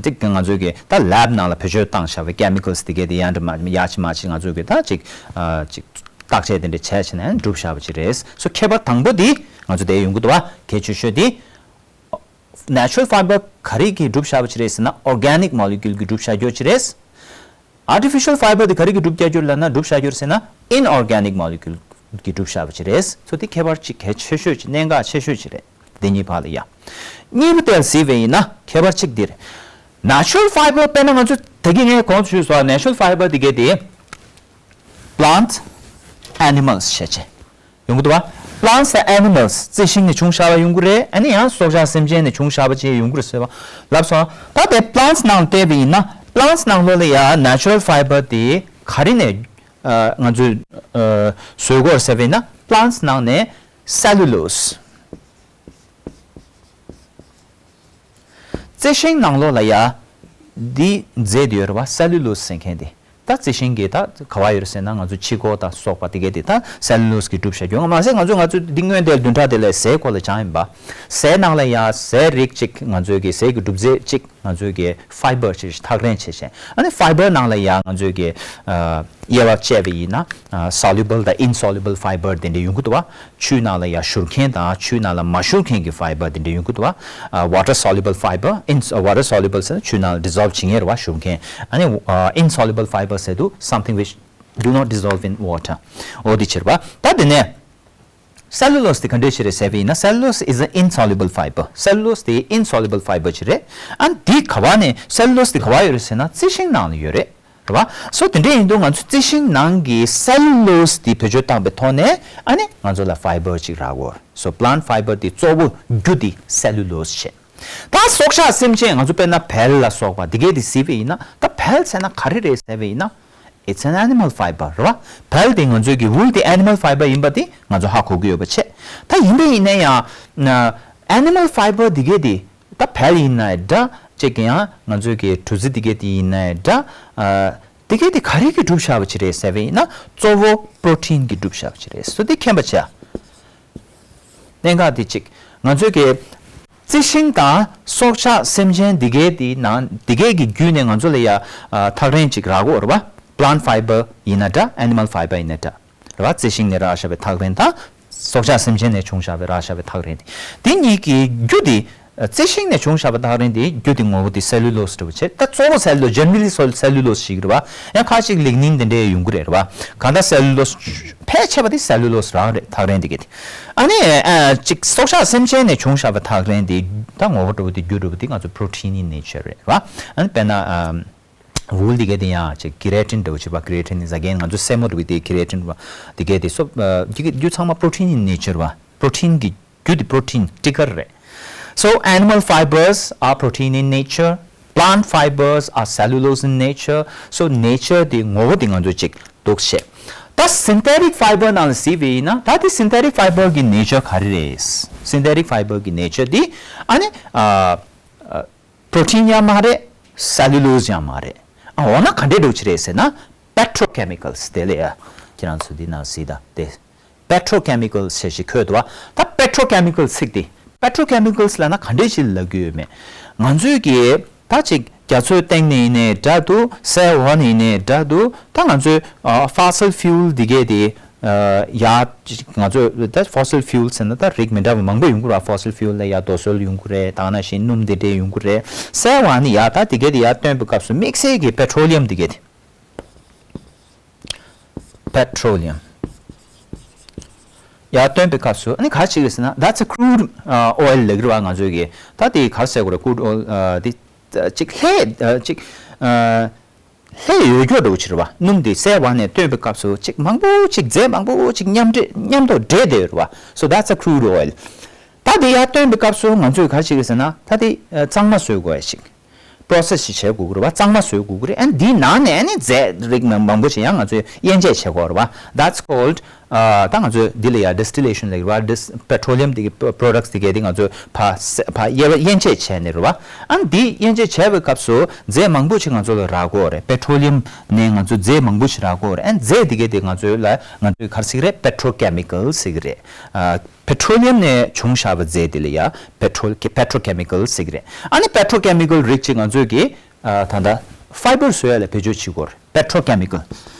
དེ་ང་ཚོས་ཀྱི་ད་lab ནང་ལ་བེད་སྤྱོད་བཏང་བཞག་པའི་chemicals དེ་གས་དེ་ཡང་འདྲ་མ་ཡག་ཅིག་མ་ཅིག་ང་ཚོས་ཀྱི་ད་ཅིག་ཨ་ཅིག་བརྟག་དཔྱད་དེ་འདྲ་བྱས་བྱས་ནས་གྲུབ་བཞག་པ་ཅིག་རེད། སོ་ཁྱད་པར་དང་པོ་དེ་ང་ཚོ་དེ་ཡོང་གི་འདུག་བ། གལ་ཆེ་ཤོས་དེ་natural fiber ག་རེ་གིས་གྲུབ་བཞག་པ་ཅིག་རེད་ཟེར་ན་organic molecule གིས་གྲུབ་བཞག་རྒྱུ་ཅིག་རེད། artificial fiber དེ་ག་རེ་གིས་གྲུབ་རྒྱག་རྒྱུ་ལབ་ན་གྲུབ་བཞག་རྒྱུ་ཟེར་ན་inorganic molecule གིས་གྲུབ་བཞག་པ་ཅིག་རེད། སོ་དེ་ཁྱད་པར་ཅིག་གལ་ཆེ་ཤོས་ཅིག་གནད་འགག་ཆེ་ཤོས་ཅིག་རེད། དེ་གཉིས་བར་ལ་ཡ། གཉིས་པ་དེ་ལ་གཟིགས་པ་ཡིན་ན་ཁྱད་པར་གཅིག་འདི་རེད། natural fiber དཔེར་ན་ང་ཚོ་ད་གིན་ངས་གོང་དུ་ཞུས་སོང་། natural fiber དེ་གས་དེ་plant animals བྱས་བྱས་ཡོང་གི་འདུག་བ། plants and animals རྩི་ཤིང་ནས་བྱུང་བཞག་པ་ཡོང་གི་རེད། ཨ་ནི་ཡང་སྲོག་ཆགས་སེམས་ཅན་ནས་བྱུང་བཞག་པ་བཅས་ཡོང་གི་རེད་ཟེར་བ་ལབ་སོང་། ད་དེ་plants ནང་བལྟས་པ་ཡིན་ན་plants ནང་ལོགས་ལ་ཡ་natural fiber དེ་ག་རེ་ནས་ ཨ་ང་ཚོས་ཨ་བཟོ་དགོས་ཟེར་བས་ན་plants་ནང་ནས་cellulose། རྩི་ཤིང་ནང་ལོགས་ལ་ཡ་འདི་རྫས་དེ་ཡོད་རེད་བ། cellulose་ཟེར་མཁན་དེ། ད་རྩི་ཤིང་གི་ད་ག་བ་ཡོད་རེད་ཟེར་ན་ང་ཚོ་ཕྱི་ཁོག་དང་སོགས་པ་དེ་གས་དེ་ད་cellulose་གིས་གྲུབ་བཞག་རྒྱུ། མ་ཟད་ང་ཚོ་ང་ཚོ་འདི་སྔོན་དེ་བདུན་ཕྲག་དེ་ལ་ཟས་སྐོར་ལ་སྦྱངས་ཡིན་པ། ཟས་ནང་ལ་ཡ་ཟས་རིགས་གཅིག་ང་ཚོའི་གི་ཟས་ཀྱི་གྲུབ་རྫས་གཅིག་ང་ཚོའི་གི་fibre་ཅིག་ཐག་རིང་བྱས་ཤིང་། ཨ་ནི་fibre་ནང་ལ་ཡ་ང་ཚོའི་གི་ཨ་དབྱེ་བ་བཅད་པ་ཡིན་ན་ཨ་soluble་དང་insoluble fibre་དེ་འདྲ་ཡོང་གི་འདུག་བ། ཆུའི་ནང་ལ་ཡ་བཞུར་མཁན་དང་ཆུའི་ནང་ལ་མ་བཞུར་མཁན་གྱི་fibre་དེ་འདྲ་ཡོང་གི་འདུག་བ། ཨ་water soluble fibre, ins- water soluble་ཟེར་ན་ཆུའི་ནང་ལ་dissolve་བྱེད་མཁན་རེད་བ། བཞུར་མཁན། ཨ་ནི་ཨ་insoluble fibre་ཟེར་དུས་something which do not dissolve in water། འོ་དེ་བྱེད་རེད་བ། ད་དེ་ནས་cellulose་དེ་ག་འདྲས་ཞིག་རེད་ཟེར་བ་ཡིན་ན། cellulose is an insoluble fibre. cellulose་དེ་insoluble fibre་ཅིག་རེད། ཨ་ནི་དེ་ག་བ་ནས་cellulose་དེ་ག་བ་ཡོད་རེད་ཟེར་ན་རྩི་ཤིང་ནང་ལ་ཡོད་རེད། རེད་བ། so་དེ་འདྲ་ཡིན་དུས་ང་ཚོ་རྩི་ཤིང་ནང་གི་cellulose་དེ་བེད་སྤྱོད་བཏང་པའི་ཐོག་ནས་ཨ་ནི་ང་ཚོ་ལ་fibre་ཅིག་རག་གོ། so plant fibre་དེ་གཙོ་བོ་རྒྱུ་དེ་cellulose་བྱས། ད་སྲོག་ཆགས་སེམས་ཅན་ང་ཚོ་དཔེར་ན་བལ་ལ་སོགས་པ་དེ་གས་དེ་གཟིགས་པ་ཡིན་ན། ད་བལ་ཟེར་ན་ག་རེ་རེད་ཟེར་བ་ཡིན་ན། it's an animal fibre་རེད་བ། བལ་དེ་ང་ཚོའི་གི་wool་དེ་animal fibre་ཡིན་པ་དེ་ང་ཚོ་ཧ་གོ་གི་ཡོད་པ་བྱས། ད་ཡིན་པ་ཡིན་ན་ཡང་ན་animal fibre་དེ་གས་དེ། ད་བལ་ཡིན་ན་འདྲ། གཅིག་གི་ཡང་ང་ཚོའི་གི་གྲུ་རྫི་དེ་གས་དེ་ཡིན་ན་འདྲ། ཨ་དེ་གས་དེ་ག་རེ་གིས་གྲུབ་བཞག་པ་ཅིག་རེད་ཟེར་བ་ཡིན་ན། གཙོ་བོ་protein་གིས་གྲུབ་བཞག་པ་ཅིག་རེད། so་དེ་མཁྱེན་པ་བྱས། གནད་འགག་དེ་གཅིག་ང་ཚོའི་གི་རྩི་ཤིང་དང་སྲོག་ཆགས་སེམས་ཅན་དེ་གས་དེ་ནང་དེ་གས་ཀྱི་བརྒྱུད་ནས་ང་ཚོ་ལ་ཡ་ཨ་ཐག་རིང་ཅིག་རག་གོ་རེད་བ། plant fibre་ཡིན་ན་འདྲ། animal fibre་ཡིན་ན་འདྲ། རེད་བ། རྩི་ཤིང་ནས་རག་བཞག་པའི་ཐག་རིང་དང་། སྲོག་ཆགས་སེམས་ཅན་ནས་བྱུང་བཞག་པའི་རག་བཞག་པའི་ཐག་རིང་དེ། དེ་གཉིས་ཀྱི་རྒྱུ་དེ། རྩི་ཤིང་ནས་བྱུང་བཞག་པའི་ཐག་རིང་དེ་རྒྱུ་དེ་ངོ་བོ་དེ་cellulose་འདྲ་བོ་བྱས། ད་གཙོ་བོ་cellulose, generally cellulose་ཞིག་རེད་བ། ཡང་ཁ་ཅིག་lignin་དེ་འདྲའི་ཡོང་གི་རེད་བ། གང་ལྟར་cellulose་ཕལ་ཆེ་བ་དེ་cellulose་རང་རེད། ཐག་རིང་དེ་གས་དེ། ཨ་ནི་ཨ་ཅིག་སྲོག་ཆགས་སེམས་ཅན་ནས་བྱུང་བཞག་པའི་ཐག་རིང་དེ། ད་ངོ་བོ་འདྲ་བོ་དེ་རྒྱུ་འདྲ་བོ་དེ་ང་ཚོ་protein in nature་རེད་བ། ཨ་ནི་དཔེར་ན་ཨ། wool་དེ་གས་དེ་ཡང་ཅིག་keratin་འདྲ་བོ་ཅིག་བ། keratin is again ང་ཚོ་སེན་མོ་འདྲ་བོ་དེ་keratin་བ། དེ་གས་དེ་སོ་ཨ་དེ་གས་རྒྱུ་ཚང་མ་protein in nature་བ། protein་གི་རྒྱུ་དེ་protein་སྤྲི་དཀར་རེད། so animal fibers are protein in nature, plant fibers are cellulose in nature. so nature་དེ་ངོ་བོ་དེ་ང་ཚོ་ཅིག་འདུག་བྱས། ད་synthetic fiber་ནང་ལ་གཟིགས་པ་ཡིན་ན། ད་དེ་synthetic fiber་གི་nature་ག་རེ་རེད། synthetic fiber་གི་nature་དེ་ཨ་ནི་ཨ། ཨ། protein་ཡང་མ་རེད། cellulose་ཡང་མ་རེད། ཨ་འོ་ན་ག་འདྲས་འདྲ་བོ་ཅིག་རེད་ཟེར་ན། petrochemicals་དེ་ལ་ཡ། ཁྱེད་རང་ཚོ་འདི་ནང་གཟིགས་དང་དེ། petrochemicals་ཞེས་ཤིག་འཁོད་འདུག་བ། ད་petrochemical་ཚིག་དེ། petrochemicals་ལབ་ན་ག་འདྲས་ཞིག་ལབ་ཀྱི་ཡོད་མེད། ང་ཚོས་ཀྱི་ད་ཅིག་རྒྱ་མཚོའི་སྟེང་ནས་ཡིན་ནའི་འདྲ་འདུག་སའི་འོག་ནས་ཡིན་ནའི་འདྲ་འདུག་ད་ང་ཚོས་ཨ་fossil fuel་འདི་གས་དེ། ཨ་ཡ། ང་ཚོས་ད་fossil fuel་ཟེར་ན་ད་རིགས་མི་འདྲ་བ་མང་པོ་ཡོང་གི་རེད་བ། fossil fuel་ལ་ཡ་རྡོ་སོལ་ཡོང་གི་རེད། ད་ནང་བཞིན་སྣུམ་དེ་འདྲས་ཡོང་གི་རེད། སའི་འོག་ནས་ཡ་ད་དེ་གས་དེ་ཡར་བཏོན་པའི་སྐབས་སུ་དམིགས་བསལ་གྱི་petroleum་དེ་གས་དེ། petroleum་ཡར་བཏོན་པའི་སྐབས་སུ་ཨ་ནི་ག་ཅིག་རེད་ཟེར་ན། that's a crude uh, oil་ལབ་ཀྱི་རེད་བ། ང་ཚོས་ཀྱི་ད་དེ་ག་རེ་ཟེར་དགོས་རེད། crude oil་ཨ་དེ་ཅིག་ལྷད་ཨ་ཅིག་ཨ་ལྷད་ཡོད་རྒྱུ་འདྲ་བོ་ཅིག་རེད་བ། སྣུམ་དེ་སའི་འོག་ནས་བཏོན་པའི་སྐབས་སུ་ཅིག་མང་པོ་ཅིག་རྫས་མང་པོ་ཅིག་མཉམ་འདྲེས་མཉམ་དུ་འདྲེས་བསྡད་ཡོད་རེད་བ། so that's a crude oil། ད་དེ་ཡར་བཏོན་པའི་སྐབས་སུ་ང་ཚོས་ག་རེ་བྱེད་ཀྱི་ཟེར་ན། ད་དེ་ཨ་གཙང་མ་བཟོ་དགོས་ཡ་ཅིག process་ཞིག་བྱེད་དགོས་ཀྱི་རེད་བ། གཙང་མ་བཟོ་དགོས་ཀྱི་རེད། ཨ་ནི་དེའི་ནང་ནས་ཨ་ནི་རྫས་རིགས་མང་མང་པོ་ཞིག་ཡང་ང་ཚོས་དབྱེ་འབྱེད་བྱེད་དགོས་རེད་བ། that's called ཨ་ད་ང་ཚོས་འདི་ལ་ཡ་distillation་ལབ་ཀྱི་རེད་བ། dis- petroleum་དེ་གི་products་དེ་གས་དེ་ང་ཚོས་ཕ་ཕ་དབྱེ་བ་དབྱེ་འབྱེད་བྱས་ནས་རེད་བ། ཨ་ནི་དེ་དབྱེ་འབྱེད་བྱས་པའི་སྐབས་སུ་རྫས་མང་པོ་ཞིག་ང་ཚོ་ལ་རག་གི་ཡོད་རེད། petroleum་ནས་ང་ཚོ་རྫས་མང་པོ་ཞིག་རག་གི་ཡོད་རེད། ཨ་ནི་རྫས་དེ་གས་དེ་ང་ཚོའི་ལ་ང་ཚོས་ག་རེ་ཟེར་གྱི་རེད། petrochemical་ཟེར་གྱི་རེད། ཨ་petroleum་ནས་བྱུང་བཞག་པའི་རྫས་དེ་ལ་ཡ་petro- petrochemical་ཟེར་གྱི་རེད། ཨ་ནི་petrochemical་རིགས་ཅིག་ང་ཚོས་ཀྱི་ཨ་ད་ལྟ་fiber་བཟོ་ཡ་ལ་བེད་སྤྱོད་བྱེད་ཀྱི་ཡོད་རེད། petrochemical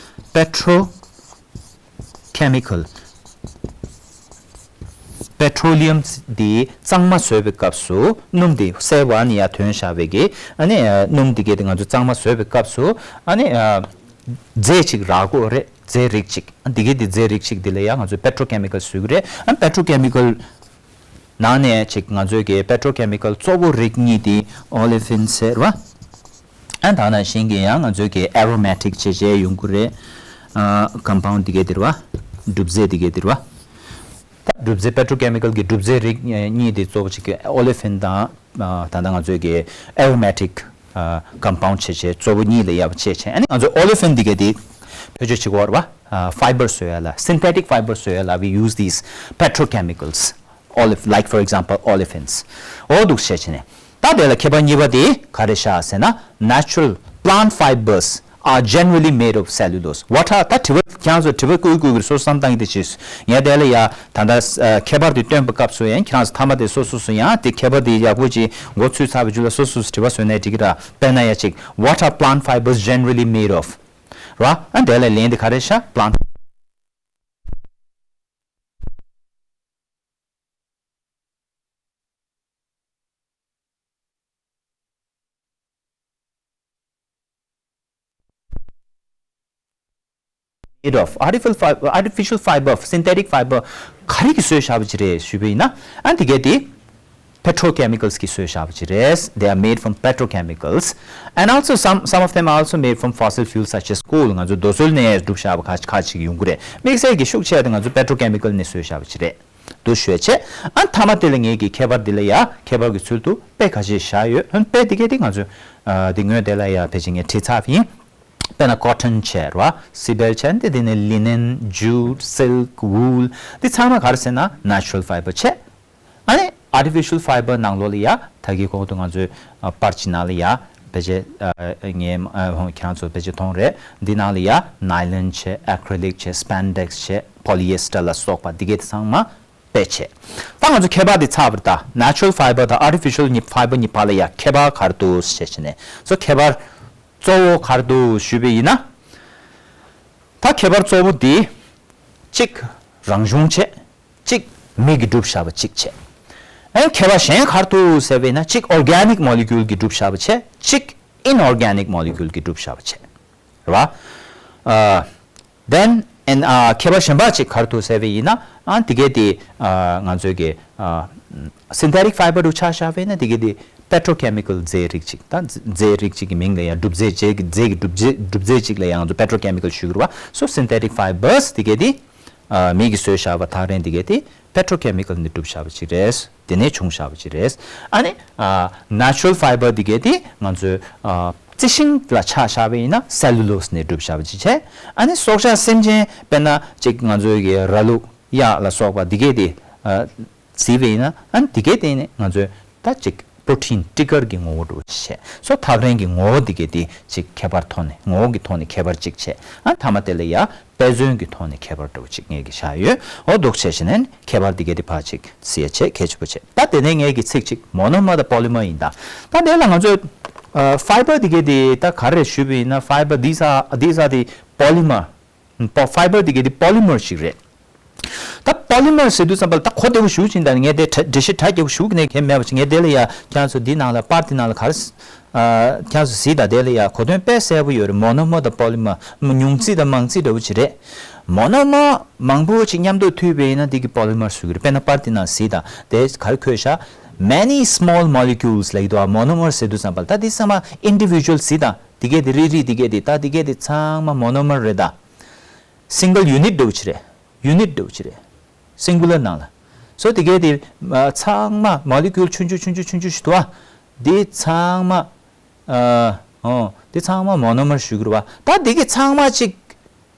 petrochemical petroleum་འདི་གཙང་མ་བཟོ་བའི་སྐབས་སུ་སྣུམ་འདི་སའི་འོག་ནས་ཡར་ཐོན་བཞག་པའི་གི་ཨ་ནི་ཨ་སྣུམ་འདི་གས་དེ་ང་ཚོས་གཙང་མ་བཟོ་བའི་སྐབས་སུ་ཨ་ནི་ཨ་རྫས་ཅིག་རག་གི་ཡོད་རེད། རྫས་རིགས་ཅིག་འདི་གས་དེ་རྫས་རིགས་ཅིག་འདི་ལ་ཡང་ང་ཚོས་petrochemical་ཟེར་གྱི་རེད། ཨ་petrochemical་ནང་ནས་ཅིག་ང་ཚོས་ཀྱི་petrochemical་གཙོ་བོ་རིགས་གཉིས་དེ་olefins་ཟེར་བ། ཨ་ད་ནང་བཞིན་གྱི་ཡང་ང་ཚོས་ཀྱི་aromatic་བྱས་བྱས་ཡོང་གི་རེད། ཨ་compound་འདི་གས་དེ་རེད་བ། གྲུབ་རྫས་འདི་གས་དེ་རེད་བ། ད་གྲུབ་རྫས་petrochemical་གྱི་གྲུབ་རྫས་རིགས་གཉིས་དེ་གཙོ་བོ་ཅིག་གི་olefin་དང་ཨ་ད་ལྟ་ང་ཚོས་ཀྱི་aromatic་ཨ་compound་བྱས་བྱས་གཙོ་བོ་གཉིས་ལ་དབྱེ་བ་ཕྱེ་བྱས། ཨ་ནི་ང་ཚོས་olefin་འདི་གས་དེ་ བེད་སྤྱོད་བྱེད་ཀྱི་ཡོད་རེད་པ། ཕའི་བར་བཟོ་ཡ་ལ། synthetic fiber བཟོ་ཡ་ལ། we use these petrochemicals, olef- like, for example, olefins. འོ་འདུག་བྱས་བྱས་ནས། ད་དེ་ལ་ཁྱད་པར་གཉིས་པ་དེ་ག་རེ་བཞག་ཟེར་ན། natural plant fibers are generally made of cellulose. What are- ད་དྲི་བ་ཁྱེད་རང་ཚོ་དྲི་བ་བཀོད་བཀོད་ཀྱི་སོ་སོ་བསམ་བཏང་གི་དེ་བྱས། ངས་དེ་ལ་ཡ་ད་ལྟ་ཁྱད་པར་དེ་སྟོན་པའི་སྐབས་སུ་ཡང་ཁྱེད་རང་ཚོ་མཐའ་མ་དེ་སོ་སོ་སོ་ཡང་དེ་ཁྱད་པར་དེ་ཡག་པོ་ཅིག་མགོ་ཚོས་ཚར་བའི་རྗེས་ལ་སོ་སོ་སོ་དྲི་བ་བཟོས་ནས་འགྲིག་གི་ར། དཔེར་ན་ཡ་ཅིག What are plant fibers generally made of? ར། ཨ་འདི་ལ་ལན་འདི་ག་རེ་ཤག plant made of artificial fiber, artificial fiber, synthetic fiber ག་རེ་གིས་བཟོས་བཞག་པ་ཅིག་རེད་ཞུས་པ་ཡིན་ན། ཨ་འདི་གས་དེ་petrochemicals གིས་བཟོས་བཞག་པ་ཅིག་རེད། They are made from petrochemicals and also some, some of them are also made from fossil fuels such as coal. ང་ཚོ་རྡོ་སོལ་ནས་གྲུབ་བཞག་པ་ཁ་ཁ་ཅིག་ཡོང་གི་རེད། དམིགས་བསལ་གྱི་ཤུགས་ཆེ་དེ་ང་ཚོ་petrochemical ནས་བཟོས་བཞག་པ་ཅིག་རེད། འདུག་ཞུས་བྱས། ཨ་མཐའ་མ་དེ་ལ་ངེད་ཀྱི་ཁྱད་པར་འདི་ལ་ཡ་ཁྱད་པར་གྱི་ཚུལ་དུ་དཔེ་ཁ་ཤས་བཞག་ཡོད། ཨ་དཔེ་དེ་གས་དེ་ང་ཚོས་ཨ་དེ་སྔོན་དེ་ལ་ཡ་ཕལ་ཆེར་ངས་བྲིས་ཚར་བ་ཡིན། དཔེར་ན་cotton བྱས་ར། སི་པལ་བྱས། འདི་དེ་ནས་linen, jute, silk, wool འདི་ཚང་མ་ག་རེ་ཟེར་ན་natural fiber བྱས། ཨ་ནི་artificial fiber ནང་ལོགས་ལ་ཡ་ད་གིན་གོང་དུ་ང་ཚོས་ཨ་པར་གྱི་ནང་ལ་ཡ་ཕལ་ཆེར་ཨ་ངས་ཨ་ཁྱེད་རང་ཚོ་ཕལ་ཆེར་མཐོང་རེད། འདི་ནང་ལ་ཡ་nylon བྱས། acrylic བྱས། spandex བྱས། polyester ལ་སོགས་པ་འདི་གས་དེ་ཚང་མ་དཔེ་བྱས། ད་ང་ཚོ་ཁྱད་པར་འདི་ཚར་བ་རེད། ད་natural fiber དང་artificial གཉིས་fiber གཉིས་བར་ལ་ཡ་ཁྱད་པར་ག་རེ་འདུག་ཞེས་བྱས་ནས། སོ་ཁྱད་པར་གཙོ་བོ་ག་རེ་འདུག་ཞུས་པ་ཡིན་ན། ད་ཁྱད་པར་གཙོ་བོ་འདི་གཅིག་རང་བྱུང་བྱས། གཅིག་མི་གིས་གྲུབ་བཞག་པ་གཅིག་བྱས། ཨ་ནི་ཁྱད་པར་གཞན་ག་རེ་འདུག་ཟེར་བ་ཡིན་ན། གཅིག་organic molecule གིས་གྲུབ་བཞག་པ་བྱས། གཅིག་inorganic molecule གིས་གྲུབ་བཞག་པ་བྱས། རེད་པ། ཨ། Then and ཨ་ཁྱད་པར་གཞན་པ་ཅིག་ག་རེ་འདུག་ཟེར་བ་ཡིན་ན། ཨ་འདི་གས་དེ་ཨ་ང་ཚོའི་གི་ཨ་synthetic fiber དུ་ཆ་བཞག་པ་ཡིན་ན། འདི་གས་དེ་petrochemical རྫས་རིགས་ཅིག་ད་རྫས་རིགས་ཅིག་གི་མིང་ལ་ཡང་གྲུབ་རྫས་ཅིག་རྫས་ཀྱི་གྲུབ་རྫས་གྲུབ་རྫས་ཅིག་ལ་ཡང་ང་ཚོ་petrochemical ཞུ་གི་རེད་པ། So synthetic fibers འདི་གས་དེ་ཨ་མི་གིས་བཟོས་བཞག་པ་ཐག་རིང་འདི་གས་དེ་petrochemical ནས་གྲུབ་བཞག་པ་ཅིག་རེད། དེ་ནས་བྱུང་བཞག་པ་ཅིག་རེད། ཨ་ནི་ཨ་natural fiber འདི་གས་དེ་ང་ཚོའི་ཨ་རྩི་ཤིང་ལ་ཆ་བཞག་པ་ཡིན་ན་cellulose ནས་གྲུབ་བཞག་པ་ཅིག་བྱས། ཨ་ནི་སྲོག་ཆགས་སེམས་ཅན་དཔེར་ན་ཅིག་ང་ཚོའི་གི་ར་ལུག་གཡག་ལ་སོགས་པ་འདི་གས་དེ་ཨ་གཟིགས་པ་ཡིན་ན། ཨ་ནི་འདི་གས་དེ་ནི་ང་ཚོའི་ད་ཅིག་protein སྤྲི་དཀར་གྱི་ངོ་བོ་འདྲ་བོ་ཞིག་བྱས། སོ་ཐག་རིང་གི་ངོ་བོ་འདི་གས་དེ་ཅིག་ཁྱད་པར་ཐོག་ནས་ངོ་བོ་གི་ཐོག་ནས་ཁྱད་པར་ཅིག་བྱས། ཨ་མཐའ་མ་དེ་ལ་ཡ་དཔེ་མཚོན་གྱི་ཐོག་ནས་ཁྱད་པར་འདྲ་བོ་ཅིག་ངེད་ཀྱིས་བཞག་ཡོད། འོ་འདུག་བྱས་བྱས་ནས་ཁྱད་པར་འདི་གས་དེ་ཕར་ཅིག་གཟིགས་ཡ་བྱས་གལ་ཆེན་པོ་བྱས། ད་དེ་ནས་ངེད་ཀྱིས་ཚིག་ཅིག་monomer དང་polymer ཡིན་ད། ད་དེ་ལ་ང་ཚོས་ཨ་fiber འདི་གས་དེ་ད་ག་རེ་ཞུས་པ་ཡིན་ན། Fiber these are, these are the polymer. Po- fiber འདི་གས་དེ་polymer ཞིག་རེད། ད་polymer ཟེར་དུས་ཙམ་པ་ལ་ད་གོ་བདེ་པོ་ཞེ་པོ་ཅིག་ད་ངས་དེ་འགྲེལ་བཤད་གྲ་རྒྱས་པོ་ཞེ་པོ་ནས་གང་ཡང་མེད་པ་ཅིག་ངས་དེ་ལ་ཡ་ཁྱེད་རང་ཚོ་འདི་ནང་ལ་པར་འདི་ནང་ལ་ག་རེ་ཨ་ཁྱེད་རང་ཚོ་གཟིགས་དང་། དེ་ལ་ཡ་གོ་དོན་དཔེ་གསལ་པོ་ཡོད་རེད། monomer དང་polymer ཉུང་རྩིས་དང་མང་རྩིས་འདྲ་བོ་ཅིག་རེད། Monomer མང་པོ་ཅིག་མཉམ་དུ་མཐུད་པ་ཡིན་ན་འདི་གི་polymer བཟོ་གི་རེད། དཔེར་ན་པར་འདི་ནང་གཟིགས་དང་། དེ་ག་རེ་འཁོད་ཤག many small molecules ལབ་ཀྱི་འདུག་ཨ། monomer ཟེར་དུས་ཙམ་པ་ལ་ད་འདི་ཚང་མ་individual གཟིགས་དང་། འདི་གས་དེ་རིལ་རིལ་འདི་གས་དེ་ད་འདི་གས་དེ་ཚང་མ་monomer རེད་ད། single unit འདྲ་བོ་ཅིག་རེད། unit འདྲ་བོ་ཅིག་རེད། singular ནང་ལ། So འདི་གས་དེ་ཨ་ཚང་མ་molecule ཆུང་ཆུང་ཆུང་ཆུང་ཆུང་ཞིག་འདུག་ཨ། འདི་ཚང་མ་ཨ་ཨོ་འདི་ཚང་མ་monomer ཞུ་གི་རེད་པ། ད་འདི་གས་ཚང་མ་ཅིག་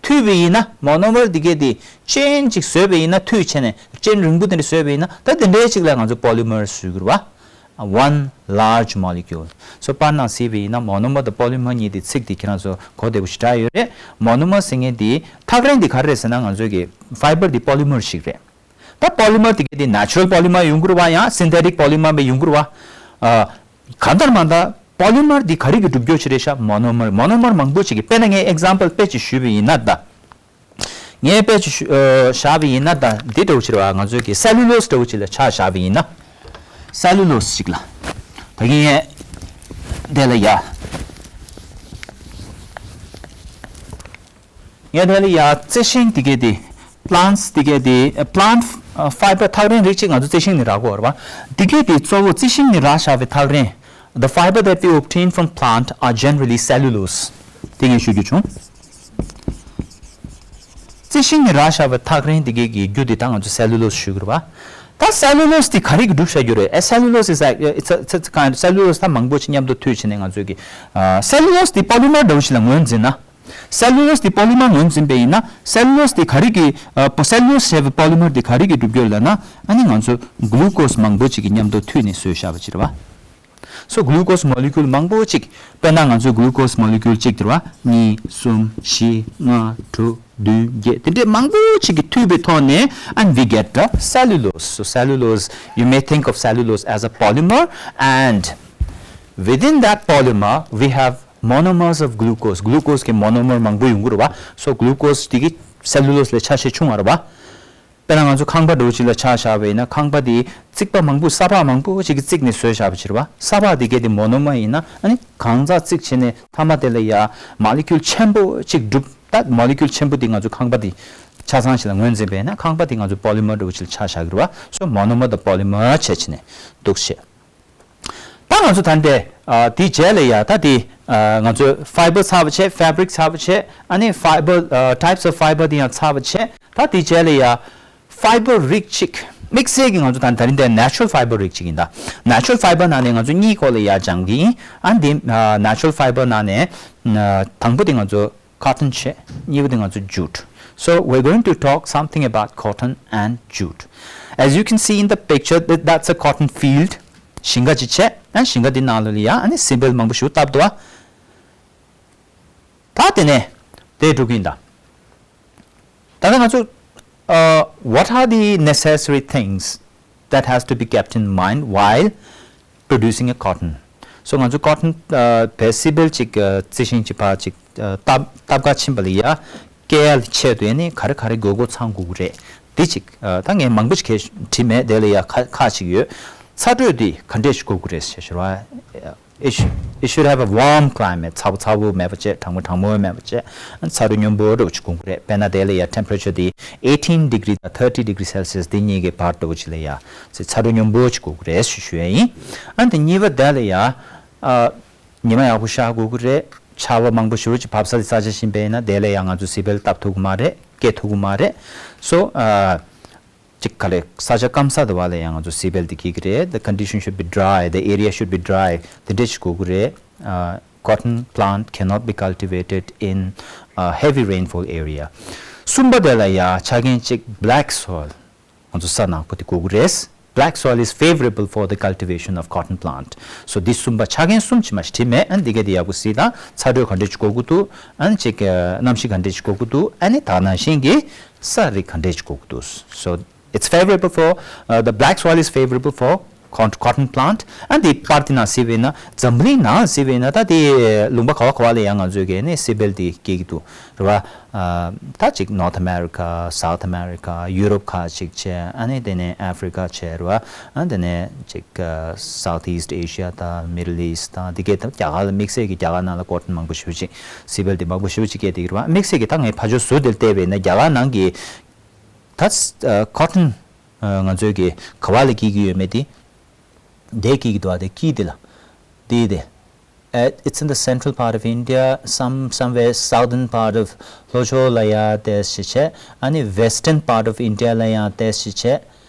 མཐུད་པ་ཡིན་ན། monomer འདི་གས་དེ་chain ཅིག་བཟོས་པ་ཡིན་ན། མཐུད་བྱས་ནས་chain རིང་པོ་དེ་འདྲ་བཟོས་པ་ཡིན་ན། ད་འདི་འདྲའི་ཅིག་ལ་ང་ཚོ་polymer ཞུ་གི་རེད་པ། One large molecule. So པར་ནང་གཟིགས་པ་ཡིན་ན་monomer དང་polymer གཉིས་དེ་ཚིག་དེ་ཁྱེད་རང་ཚོ་གོ་བདེ་པོ་ཞེ་དྲག་ཡོད་རེད། monomer ཟེར་མཁན་དེ་ཐག་རིང་དེ་ག་རེ་རེད་ཟེར་ན། ང་ཚོའི་གི་fiber དེ་polymer ཞིག་རེད། ད་polymer དེ་གས་དེ་natural polymer ཡོང་གི་རེད་པ། ཡང་synthetic polymer མེད་ཡོང་གི་རེད་པ། ཨ་གང་ལྟར་མང་ལྟར་polymer དེ་ག་རེ་གིས་གྲུབ་རྒྱུ་ཅིག་རེད་ཤག monomer། monomer མང་པོ་ཅིག་གིས། དཔེར་ན་ངས་example དཔེ་ཅིག་ཞུས་པ་ཡིན་ན་ད། ངས་དཔེ་ཅིག་ཞུ- ཨ་བཞག་པ་ཡིན་ན་ད་འདི་འདྲ་བོ་ཅིག་རེད་པ། ང་ཚོའི་གི་cellulose འདྲ་བོ་ཅིག་ལ་ཆ་བཞག་པ་ཡིན་ན། cellulose ཅིག་ལ། ད་གིན་ངས་དེ་ལ་ཡ། ངས་དེ་ལ་ཡ་རྩི་ཤིང་འདི་གས་དེ། plants འདི་གས་དེ། plant ཨ་fiber ཐག་རིང་རིགས་ཅིག་ང་ཚོ་རྩི་ཤིང་ནས་རག་གི་ཡོད་རེད་པ། འདི་གས་དེ་གཙོ་བོ་རྩི་ཤིང་ནས་རག་བཞག་པའི་ཐག་རིང་། The fiber that we obtain from plant are generally cellulose. དེ་ངས་ཞུ་རྒྱུ་བྱུང་། རྩི་ཤིང་ནས་རག་བཞག་པའི་ཐག་རིང་འདི་གས་ཀྱི་རྒྱུ་དེ་ད་ང་ཚོ་cellulose ཞུ་གི་རེད་པ། ད་cellulose དེ་ག་རེ་གིས་གྲུབ་བཞག་རྒྱུ་རེད། A cellulose is like, it's a, it's a kind, cellulose ད་མང་པོ་ཅིག་མཉམ་དུ་མཐུད་བྱས་ནས་ང་ཚོའི་གི་ཨ་cellulose དེ་polymer འདྲ་བོ་ཞིག་ལ་ངོས་འཛིན་ན། སེ་ལུ་ལོ་སི་དེ་པོ་ལི་མར་ངོས་འཛིན་པ་ཡིན་ན། སེ་ལུ་ལོ་སི་དེ་ག་རེ་གི་ཨ་པོ་སེ་ལུ་ལོ་སི་ཞེས་པའི་པོ་ལི་མར་དེ་ག་རེ་གི་གྲུབ་འབྲས་ལབ་ན། ཨ་ནི་ང་ཚོ་གླུ་ཀོ་སི་མང་པོ་ཅིག་གི་མཉམ་དུ་མཐུད་ནས་བཟོས་བཞག་པ་ཅིག་རེད་བ། སོ་གླུ་ཀོ་སི་མོ་ལི་ཀུལ་མང་པོ་ཅིག་དཔེར་ན་ང་ཚོའི་གླུ་ཀོ་སི་མོ་ལི་ཀུལ་གཅིག་དེ་རེད་བ། གཉིས་གསུམ་བཞི་ལྔ་དྲུག་བདུན་བརྒྱད་དེ་འདྲའི་མང་པོ་ཅིག་གི་མཐུད་པའི་ཐོག་ནས། And we get the cellulose. So cellulose, you may think of cellulose as a polymer, and within that polymer we have monomers of glucose. གླུ་ཀོ་སི་གི་མོ་ནོ་མར་མང་པོ་ཡོང་གི་རེད་བ། སོ་གླུ་ཀོ་སི་དེ་གི་སེ་ལུ་ལོ་སི་ལས་ཆ་ཤས་ཆུང་བ་རེད་བ། དཔེར་ན་ང་ཚོ་ཁང་པ་འདྲ་བོ་ཅིག་ལ་ཆ་བཞག་པ་ཡིན་ན། ཁང་པ་དེ་རྩིག་པ་མང་པོ་ས་ཕག་མང་པོ་ཅིག་གིས་རྩིག་ནས་བཟོས་བཞག་པ་ཅིག་རེད་བ། ས་ཕག་དེ་གས་དེ་མོ་ནོ་མར་ཡིན་ན། ཨ་ནི་གང་ཟག་རྩིག་བྱས་ནས་མཐའ་མ་དེ་ལ་ཡ་མོ་ལི་ཀུལ་ཆེན་པོ་ཅིག་གྲུབ། ད་མོ་ལི་ཀུལ་ཆེན་པོ་དེ་ང་ཚོ་ཁང་པ་དེ་ཆ་ཚང་ཞིག་ལ་ངོས་འཛིན་པ་ཡིན་ན། ཁང་པ་དེ་ང་ཚོ་པོ་ལི་མར་འདྲ་བོ་ཅིག་ལ་ཆ་བཞག་གི་རེད་བ། སོ་མོ་ནོ་མར་དང་པོ་ལི་མར་བྱས་བྱས་ནས་འདུག་བྱས། ད་ང་ཚོ་ད་ལྟའི་ཨ་དེའི་རྗེས་ལ་ཡ་ད་དེ་ཨ་ང་ཚོ་ཕའི་བར་ཚར་བ་བྱས། ཕེབ་རིག་ཚར་བ་བྱས། ཨ་ནི་ཕའི་བར་ཨ་ཊའིབ་སི་ཨོབ་ཕའི་བར་དེ་ཡང་ཚར་བ་བྱས། ད་དེའི་རྗེས་ལ་ཡ་ཕའི་བར་རིགས་གཅིག་དམིགས་བསལ་གྱི་ང་ཚོ་ད་ད་རིང་དེ་ནེ་ཅུ་རལ་ཕའི་བར་རིགས་གཅིག་ཡིན། ད་ནེ་ཅུ་རལ་ཕའི་བར་ནང་ནས་ང་ཚོ་གཉིས་སྐོར་ལ་ཡ་སྦྱང་གི་ཡིན། ཨ་འདི་ནེ་ཅུ་རལ་ཕའི་བར་ནང་ནས་ཨ་དང་པོ་དེ་ང་ཚོ་ཀོ་ཊོན་བྱས། གཉིས་པ་དེ་ང་ཚོ་ཇུཊ། So we're going to talk something about cotton and jute. As you can see in the picture, that, that's a cotton field. ཞིང་ཁ་ཅིག་བྱས། ཨ་ཞིང་ཁ་དེ་ནང་ལོགས་ལ་ཡ་ཨ་ནི་སི་བལ་མང་པོ་ཞིག་བཏབ་འདུག་བ། ད་དེ་ནས་དེ་འགྲོ་གི་ཡིན་ད། ད་ལྟ་ང་ཚོ་ཨ་what are the necessary things that has to be kept in mind while producing a cotton? So ང་ཚོ་ཀོ་ཊོན་ཨ་བའི་སི་བལ་ཅིག་ཨ་རྩི་ཤིང་ཅིག་ཕར་ཅིག་ཨ་བཏབ་བཏབ་ག་ཕྱིན་པ་ལ་ཡ་སྐྱེ་ཡ་ལ་ཆེད་དུ་ཡ་ནི་ག་རེ་ག་རེ་དགོས་མཁོ་ཚང་དགོས་ཀྱི་རེད། འདི་ཅིག་ཨ་ད་ངས་མང་པོ་ཅིག་གས་བྲིས་མེད། དེ་ལ་ཡ་ཁ་ཁ་ཅིག་ཡོད། ཚ་དྲོད་འདི་ག་འདྲས་ཞིག་དགོས་ཀྱི་རེད་ཟེར་ཞུ་བ། It should, it should have a warm climate. ཚ་པོ་ཚ་པོ་མེད་པ་བྱས། གྲང་མོ་གྲང་མོ་མེད་པ་བྱས། ཚ་དྲོད་སྙོམས་པོ་འདྲ་བོ་ཅིག་དགོས་ཀྱི་རེད། དཔེར་ན་དེ་ལ་ཡ་temperature དེ་eighteen degree དང་thirty degree Celsius དེ་གཉིས་ཀྱི་བར་འདྲ་བོ་ཅིག་ལ་ཡ་ཚ་དྲོད་སྙོམས་པོ་ཅིག་དགོས་ཀྱི་རེད་ཞུ་ཞུ་ཡ་ཡིན། ཨ་ནི་དེ་གཉིས་པ་དེ་ལ་ཡ་ཨ་ཉི་མ་ཡག་པོ་ཤར་དགོས་ཀྱི་རེད། ཆར་པ་མང་པོ་ཞེ་པོ་ཅིག་བབས་ས་དེ་ས་ཆ་ཞིག་ཡིན་པ་ཡིན་ན། དེ་ལ་ཡ་ང་ཚོ་སི་བལ་བཏབ་ཐུབ་ཀྱི་མ་རེད། སྐྱེ་ཐུབ་ཀྱི་མ་རེད། So ཨ་ཅིག་ག་ལེ་ས་ཆ་སྐམ་ས་དེ་བ་ལ་ཡང་ང་ཚོ་སི་བལ་དེ་སྐྱེ་གི་རེད། The condition should be dry, the area should be dry. དེ་འདྲས་ཞིག་དགོས་ཀྱི་རེད། ཨ་cotton plant cannot be cultivated in a heavy rainfall area. གསུམ་པ་དེ་ལ་ཡ་ཆ་རྐྱེན་གཅིག་black soil. ང་ཚོ་ས་ནག་པོ་དེ་དགོས་ཀྱི་རེད། Black soil is favorable for the cultivation of cotton plant. So འདི་གསུམ་པ་ཆ་རྐྱེན་གསུམ་ཅིག་མ་ཞིག་བྲིས་མེད། ཨ་ནི་འདི་ག་དེ་ཡག་པོ་གཟིགས་དང་། ཚ་དྲོད་ག་འདྲས་ཅིག་དགོས་ཀྱི་འདུག་ཨ་ནི་ཅིག་གནམ་གཤིས་ག་འདྲས་ཅིག་དགོས་ཀྱི་འདུག་ཨ་ནི་ད་ནང་བཞིན་གྱི་ས་རིགས་ག་འདྲས་ཅིག་དགོས་ཀྱི་འདུག So it's favorable for, uh, the black soil is favorable for cot- cotton plant. And the པར་དེ་ནང་གཟིགས་པ་ཡིན་ན། འཛམ་བུ་གླིང་ནང་གཟིགས་པ་ཡིན་ན། ད་དེ་ལུང་པ་ག་བ་ག་བ་ལ་ཡང་ང་ཚོའི་གི་ནི་སི་བལ་དེ་སྐྱེ་གི་འདུག་རེད་བ། ཨ་ད་ཅིག་North America, South America, Europe ཁ་ཅིག་བྱས། ཨ་ནི་དེ་ནས་Africa བྱས་རེད་བ། ཨ་དེ་ནས་ཅིག་ཨ་Southeast Asia དང་Middle East དང་དེ་གའི་ད་རྒྱ་གར་ལ་དམིགས་བསལ་གྱི་རྒྱ་གར་ནང་ལ་ཀོ་ཊོན་མང་པོ་ཞེ་པོ་ཅིག་སི་བལ་དེ་མང་པོ་ཞེ་པོ་ཅིག་སྐྱེས་བསྡད་ཀྱི་རེད་བ། དམིགས་བསལ་གྱི་ད་ངས་ཕར་ཕྱོགས་ཟུར་དེར་བལྟས་པ་ཡིན་ན། རྒྱ་གར་ནང་གི་ད་ཨ་ཀོ་ཊོན་ཨ་ང་ཚོའི་གི་ག་བ་ལ་སྐྱེ་གི་ཡོད་མེད་དེ། དེ་སྐྱེ་གི་འདུག་བ། དེ་དཀྱིལ་དེ་ལ། དེ་དེ། Uh, it's in the central part of India, some somewhere southern part of ལྷོ་ཕྱོགས་ལ་ཡ་ཏོག་ཙམ་བྱས། ཨ་ནི་western part of India ལ་ཡང་ཏོག་ཙམ་བྱས་རེད་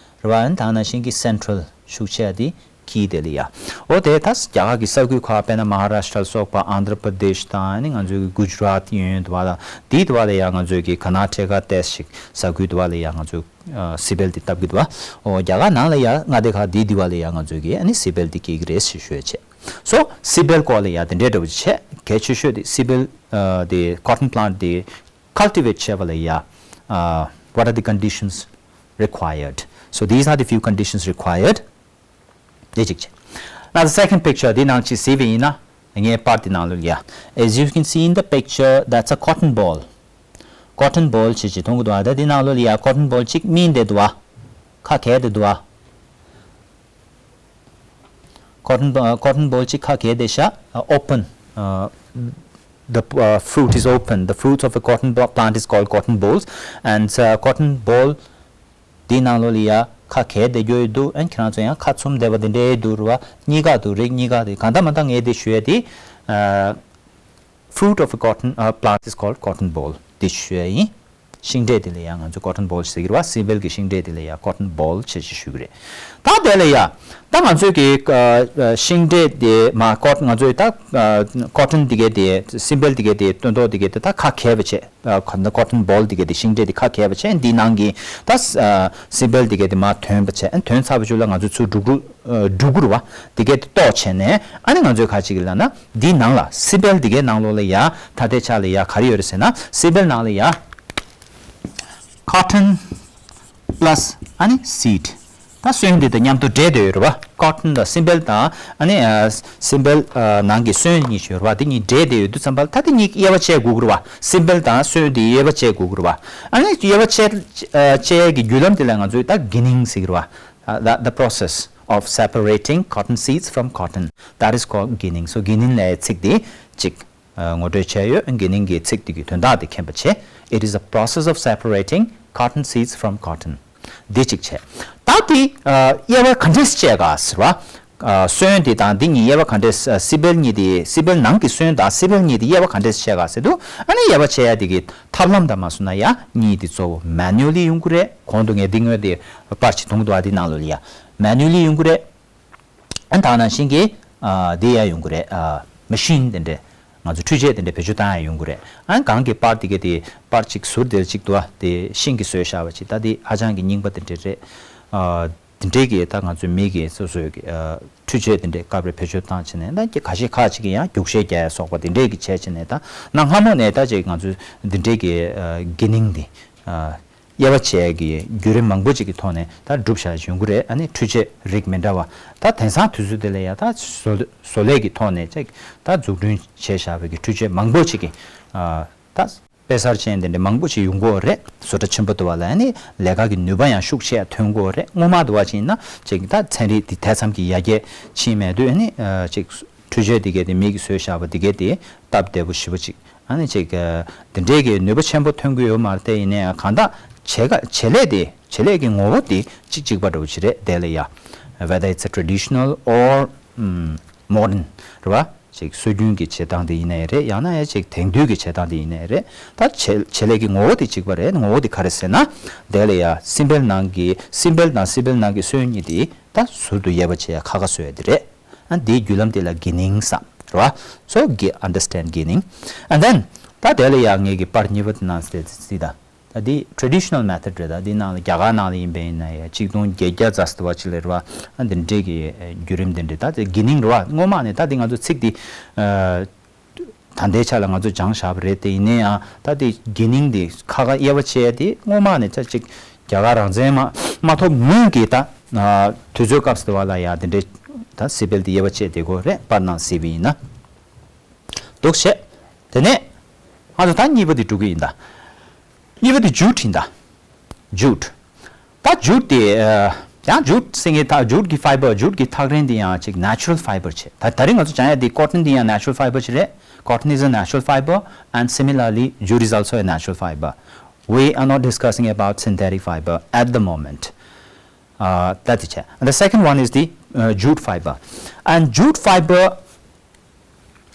བ། ཨ་ནི་ད་ནང་བཞིན་གྱི་central ཤུགས་ཆེ་བ་དེ་དཀྱིལ་དེ་ལ་ཡ། འོ་དེ་ད་རྒྱ་གར་གྱི་ས་ཁུལ་ཁག་དཔེར་ན་Maharashtra ལ་སོགས་པ། Andhra Pradesh དང་། ཨ་ནི་ང་ཚོའི་གི་Gujarat ཡོད་ཡོད་འདུག་བ། ད་དེའི་འདུག་བ་ལ་ཡ་ང་ཚོའི་གི་Karnataka ཏོག་ཙམ་ཞིག་ས་ཁུལ་འདུག་བ་ལ་ཡ་ང་ཚོའི་ཨ་སི་བལ་དེ་བཏབ་ཀྱི་འདུག་བ། འོ་རྒྱ་གར་ནང་ལ་ཡ་མངའ་སྡེ་ཁག་དེའི་འདུག་བ་ལ་ཡ་ང་ཚོའི་གི་ཨ་ནི་སི་བལ་དེ་སྐྱེ་གི་རེད་ཞེས་ཞུ་ཡ་བྱས། So སི་བལ་སྐོར་ལ་ཡ་དེ་འདྲའི་འདྲ་བོ་ཅིག་བྱས། གལ་ཆེ་ཤོས་དེ་སི་བལ་ཨ་དེ་cotton plant དེ་cultivate བྱེད་པ་ལ་ཡ་ཨ་what are the conditions required? So these are the few conditions required. དེ་གཅིག་བྱས། Now the second picture དེ་ནང་ཅིག་གཟིགས་པ་ཡིན་ན། ངའི་པར་དེ་ནང་ལོགས་ལ་ཡ། As you can see in the picture, that's a cotton ball. Cotton ball ཅེས་ཅིག་མཐོང་གི་འདུག་བ། ད་དེ་ནང་ལོགས་ལ་ཡ་cotton ball ཅིག་སྨིན་བསྡད་འདུག་བ། ཁ་གས་བསྡད་འདུག་བ། Cotton, uh, cotton ball ཅིག་ཁ་གས་བསྡད་ཤག uh, open. Uh, the uh, fruit is open. The fruits of a cotton bo- plant is called cotton balls. And uh, cotton ball དེའི་ནང་ལོགས་ལ་ཡ་ཁ་གས་བསྡད་རྒྱུ་ཡོད་འདུག་ཨན་ཁྱེད་རང་ཚོ་ཡང་ཁ་བཙུམ་བསྡད་པ་དེ་འདྲའི་འདུག་རེད་བ། གཉིས་ཀ་འདུག་རིགས་གཉིས་ཀ་དེ། གང་ལྟར་མ་ལྟར་ངས་དེ་ཞུ་ཡ་དེ། ཨ། Fruit of a cotton uh, plant is called cotton ball. དེ་ཞུ་ཡ་ཡིན། ཤིང་འབྲས་དེ་ལ་ཡང་ང་ཚོས་cotton ball་ཟེར་གྱི་རེད་བ། སི་པལ་གྱི་ཤིང་འབྲས་དེ་ལ་ཡང་cotton ball་བྱས་ཅིག་ཞུ་གི་རེད། ད་དེ་ལ་ཡ། ད་ང་ཚོས་ཀྱི་ཤིང་འབྲས་དེ་མ་cot- ང་ཚོས་ད་cotton་དེ་གའི་དེ་སི་པལ་དེ་གའི་དེ་སྟོན་ཐོག་དེ་གའི་དེ་ད་ཁ་གས་པ་བྱས། cotton ball་དེ་གའི་དེ་ཤིང་འབྲས་དེ་ཁ་གས་པ་བྱས། འདིའི་ནང་གི་ད་སི་པལ་དེ་གའི་དེ་མ་ཐོན་པ་བྱས། ཐོན་ཚར་བའི་གཞུག་ལ་ང་ཚོས་ཚུར་འབྲུ་གུ་འབྲུ་གུ་རེད་བ། དེ་གའི་དེ་གཏོར་བྱས་ནས་ཨ་ནི་ང་ཚོས་ཁ་ཅིག་ལ་ན་འདིའི་ནང་ལ་སི་པལ་དེ་གའི་ནང་ལོགས་ལ་ཡ་ད་ལྟའི་ཆ་ལ་ཡ་ག་རེ་ཡོད་རེད་ཟེར་ན་སི་པལ་ནང་ལ་ཡ། cotton plus ཨ་ནི་seed། ད་སོན་འདི་དང་མཉམ་དུ་འདྲེས་བསྡད་ཡོད་རེད་བ། cotton་དང་སི་པལ་དང་ཨ་ནི་ཨ་སི་པལ་ཨ་ནང་གི་སོན་གཉིས་ཤིག་ཡོད་རེད་བ། དེ་གཉིས་འདྲེས་བསྡད་ཡོད་དུས་ཙམ་པ་ལ་ད་དེ་གཉིས་དབྱེ་བ་ཕྱེ་དགོས་ཀྱི་རེད་བ། སི་པལ་དང་སོན་དེ་དབྱེ་བ་ཕྱེ་དགོས་ཀྱི་རེད་བ། ཨ་ནི་དབྱེ་བ་ཕྱེ་ཨ་ཕྱེ་ཡས་ཀྱི་བརྒྱུད་ལམ་དེ་ལ་ང་ཚོས་ད་གི་ནིང་ཟེར་གྱི་རེད་བ། ཨ་the the process of separating cotton seeds from cotton, that is called ginning. So ginning་ལབ་ཡས་ཚིག་དེ་གཅིག་ངོ་སྤྲོད་བྱས་ཡོད། གི་ནིང་གི་ཚིག་དེ་གི་དོན་དག་དེ་མཁྱེན་པ་བྱས། It is a process of separating cotton seeds from cotton. འདི་གཅིག་བྱས། ད་དེ་དབྱེ་བ་ག་འདྲས་བྱས་ག་ཟེར་བ། སོན་དེ་དང་འདི་གཉིས་དབྱེ་བ་ག་འདྲས། སི་པལ་གཉིས་དེ་སི་པལ་ནང་གི་སོན་དང་སི་པལ་གཉིས་དེ་དབྱེ་བ་ག་འདྲས་བྱས་ག་ཟེར་དུས་ཨ་ནི་དབྱེ་བ་ཕྱེ་ཡ་དེ་གི་ཐབས་ལམ་དང་མ་སོང་ན་ཡ་གཉིས་དེ་གཙོ་བོ་manually་ཡོང་གི་རེད། གོང་དུ་ངས་འདི་སྔོན་དེ་པར་ཅིག་བརྡུངས་འདུག་བ། འདི་ནང་ལོགས་ལ་ཡ་manually་ཡོང་གི་རེད། ཨ་ད་ནང་བཞིན་གྱི་ཨ་དེ་ཡང་ཡོང་གི་རེད། ཨ་མེ་ཤིན་དེ་འདྲས་ང་ཚོ་འཕྲུལ་ཆས་དེ་འདྲས་བེད་སྤྱོད་བཏང་ཡང་ཡོང་གི་རེད། ཨ་གང་གི་པར་དེ་གའི་དེ་པར་གཅིག་ཟུར་དེར་གཅིག་འདུག་བ། དེ་ཤིང་གིས་བཟོས་བཞག་པ་ཅིག་ད་དེ་ཧ་ཅང་གི་རྙིང་པ་དེ་འདྲས་རེད། ཨ་དེ་འདྲས་ཀྱི་ད་ང་ཚོའི་མི་གི་སོ་སོའི་གི་ཨ་འཕྲུལ་ཆས་དེ་འདྲས་སྐབས་རེ་བེད་སྤྱོད་བཏང་བྱས་ནས་ད་ཀྱི་ཁ་ཤས་ཁག་ཅིག་གིས་ཡང་རྒྱུག་ཤད་རྒྱག་ཡ་སོགས་པ་དེ་འདྲས་ཀྱི་བྱས་བྱས་ནས་ད་གནའ་སྔ་མོ་ནས་ད་ཅིག་ང་ཚོའི་དེ་འདྲས་ཀྱི་ཨ་གི་ནིང་དེ་ཨ། དབྱེ་བ་ཕྱེ་ཡས་ཀྱི་བརྒྱུད་རིམ་མང་པོ་ཅིག་གི་ཐོག་ནས་ད་གྲུབ་བཞག་ཡོང་གི་རེད། ཨ་ནི་འཕྲུལ་ཆས་རིགས་མི་འདྲ་བ་ད་དེང་སང་དུས་ཚོད་དེ་ལ་ཡ་ད་བཟོ་བཟོ་ལས་ཀྱི་ཐོག་ནས་ཅིག་ད་འཛུགས་སྐྲུན་བྱས་བཞག་པའི་གི་འཕྲུལ་ཆས་མང་པོ་ཅིག་གི་ཨ་ད་དཔེ་གསར་ཅན་དེ་འདྲ་མང་པོ་ཅིག་ཡོང་གི་ཡོད་རེད། བཟོ་གྲྭ་ཆེན་པོ་དུ་བ་ལ་ཨ་ནི་ལས་ཀ་གི་ནུས་པ་ཡང་ཤུགས་ཆེ་ཐོན་གྱི་ཡོད་རེད། སྔོན་མ་དུ་བ་ཅིག་ཡིན་ན་ཅིག་ད་ཚན་རིག་དེ་དེ་ཙམ་གྱི་ཡར་རྒྱས་ཕྱིན་མེད་དུས་ཨ་ནི་ཅིག་འཕྲུལ་ཆས་དེ་གས་དེ་མི་གིས་བཟོས་བཞག་པ་དེ་གས་དེ་སྟབས་བདེ་པོ་ཞེ་པོ་ཅིག་ཨ་ནི་ཅིག་དེ་འདྲའི་གི་ནུས་པ་ཆེན་པོ་ཐོན་གྱི་ཡོད་མ་རེད་དེ། ཡིན་ནའང་གང་ལྟར་བྱེད་ཀ་བྱེད་ལས་དེ་བྱེད་ལས་ཀྱི་ངོ་བོ་དེ་གཅིག་གཅིག་པ་འདྲ་བོ་ཅིག་རེད། དེ་ལ་ཡ་whether it's a traditional or ཨམ་modern་རེད་བ། ཅིག་སྲོལ་རྒྱུན་གྱི་བྱེད་སྟངས་དེ་ཡིན་ནའི་རེད། ཡང་ན་ཡ་ཅིག་དེང་དུས་ཀྱི་བྱེད་སྟངས་དེ་ཡིན་ནའི་རེད། ད་བྱེད་བྱེད་ལས་ཀྱི་ངོ་བོ་དེ་གཅིག་པ་རེད། ངོ་བོ་དེ་ག་རེ་ཟེར་ན། དེ་ལ་ཡ་སི་པལ་ནང་གི་སི་པལ་དང་སི་པལ་ནང་གི་སོན་གཉིས་དེ་ད་ཟུར་དུ་དབྱེ་བ་ཕྱེ་ཡ་ཁ་ཁ་བཟོ་ཡ་དེ་རེད། ཨ་འདིའི་བརྒྱུད་ལམ་དེ་ལ་གི་ནིང་ཟེར་རེད་བ། So get understand ginning and then ད་དེ་ལ་ཡ་ངེད་ཀྱི་པར་གཉིས་པ་དེ་ནང་སྟེ་སྲིད་ད། ད་འདི་traditional method་རེད། ད་འདི་ནང་ལ་རྒྱ་གར་ནང་ལ་ཡིན་པ་ཡིན་ན་ཡ་གཅིག་སྟོང་བརྒྱད་བརྒྱ་ཙམ་ཟེར་བ་ཅིག་ལ་རེད་བ། ཨ་འདི་འདྲས་ཀྱི་བརྒྱུད་རིམ་དེ་འདྲས་ད་དེ་གི་ནིང་རེད་བ། སྔོན་མ་ནས་ད་འདི་ང་ཚོ་ཚིག་འདི་ཨ། ད་ལྟའི་ཆ་ལ་ང་ཚོ་སྦྱངས་བཞག་པ་རེད་དེ། ཡིན་ན་ཡང་ད་དེ་གི་ནིང་དེ་ཁ་ཁ་དབྱེ་བ་ཕྱེ་ཡ་དེ་སྔོན་མ་ནས་ད་ཅིག་རྒྱ་གར་རང་བཙན་མ་མ་ཐོབ་སྔོན་གྱི་ད་དུས་ཚོད་སྐབས་སུ་དུ་བ་ལ་ཡ་དེ་འདྲའི་ད་སི་པལ་དེ་དབྱེ་བ་ཕྱེ་བསྡད་ཀྱི་ཡོད་རེད། པར་ནང་གཟིགས་པ་ཡིན་ན་འདུག་བྱས། དེ་ནས་ང་ཚོ་ད་གཉིས་པ་དེ་འགྲོ་གི་ཡིན་ད། གཉིས་པ་དེ་ཇུཊ་ཡིན་ད། ཇུཊ། ད་ཇུཊ་དེ་ཨ་ཡང་ཇུཊ་ཟེར་མཁན་ད་ཇུཊ་གི་ཕའི་བར་ཇུཊ་གི་ཐག་རིང་དེ་ཡང་ཅིག་natural fiber་བྱས། ད་ད་རིང་ང་ཚོ་སྦྱང་ཡ་དེ་ཀོ་ཊོན་དེ་ཡང་natural fiber་ཅིག་རེད། Cotton is a natural fiber and similarly jute is also a natural fiber. We are not discussing about synthetic fiber at the moment. Uh, that's it. And the second one is the uh, jute fiber. And jute fiber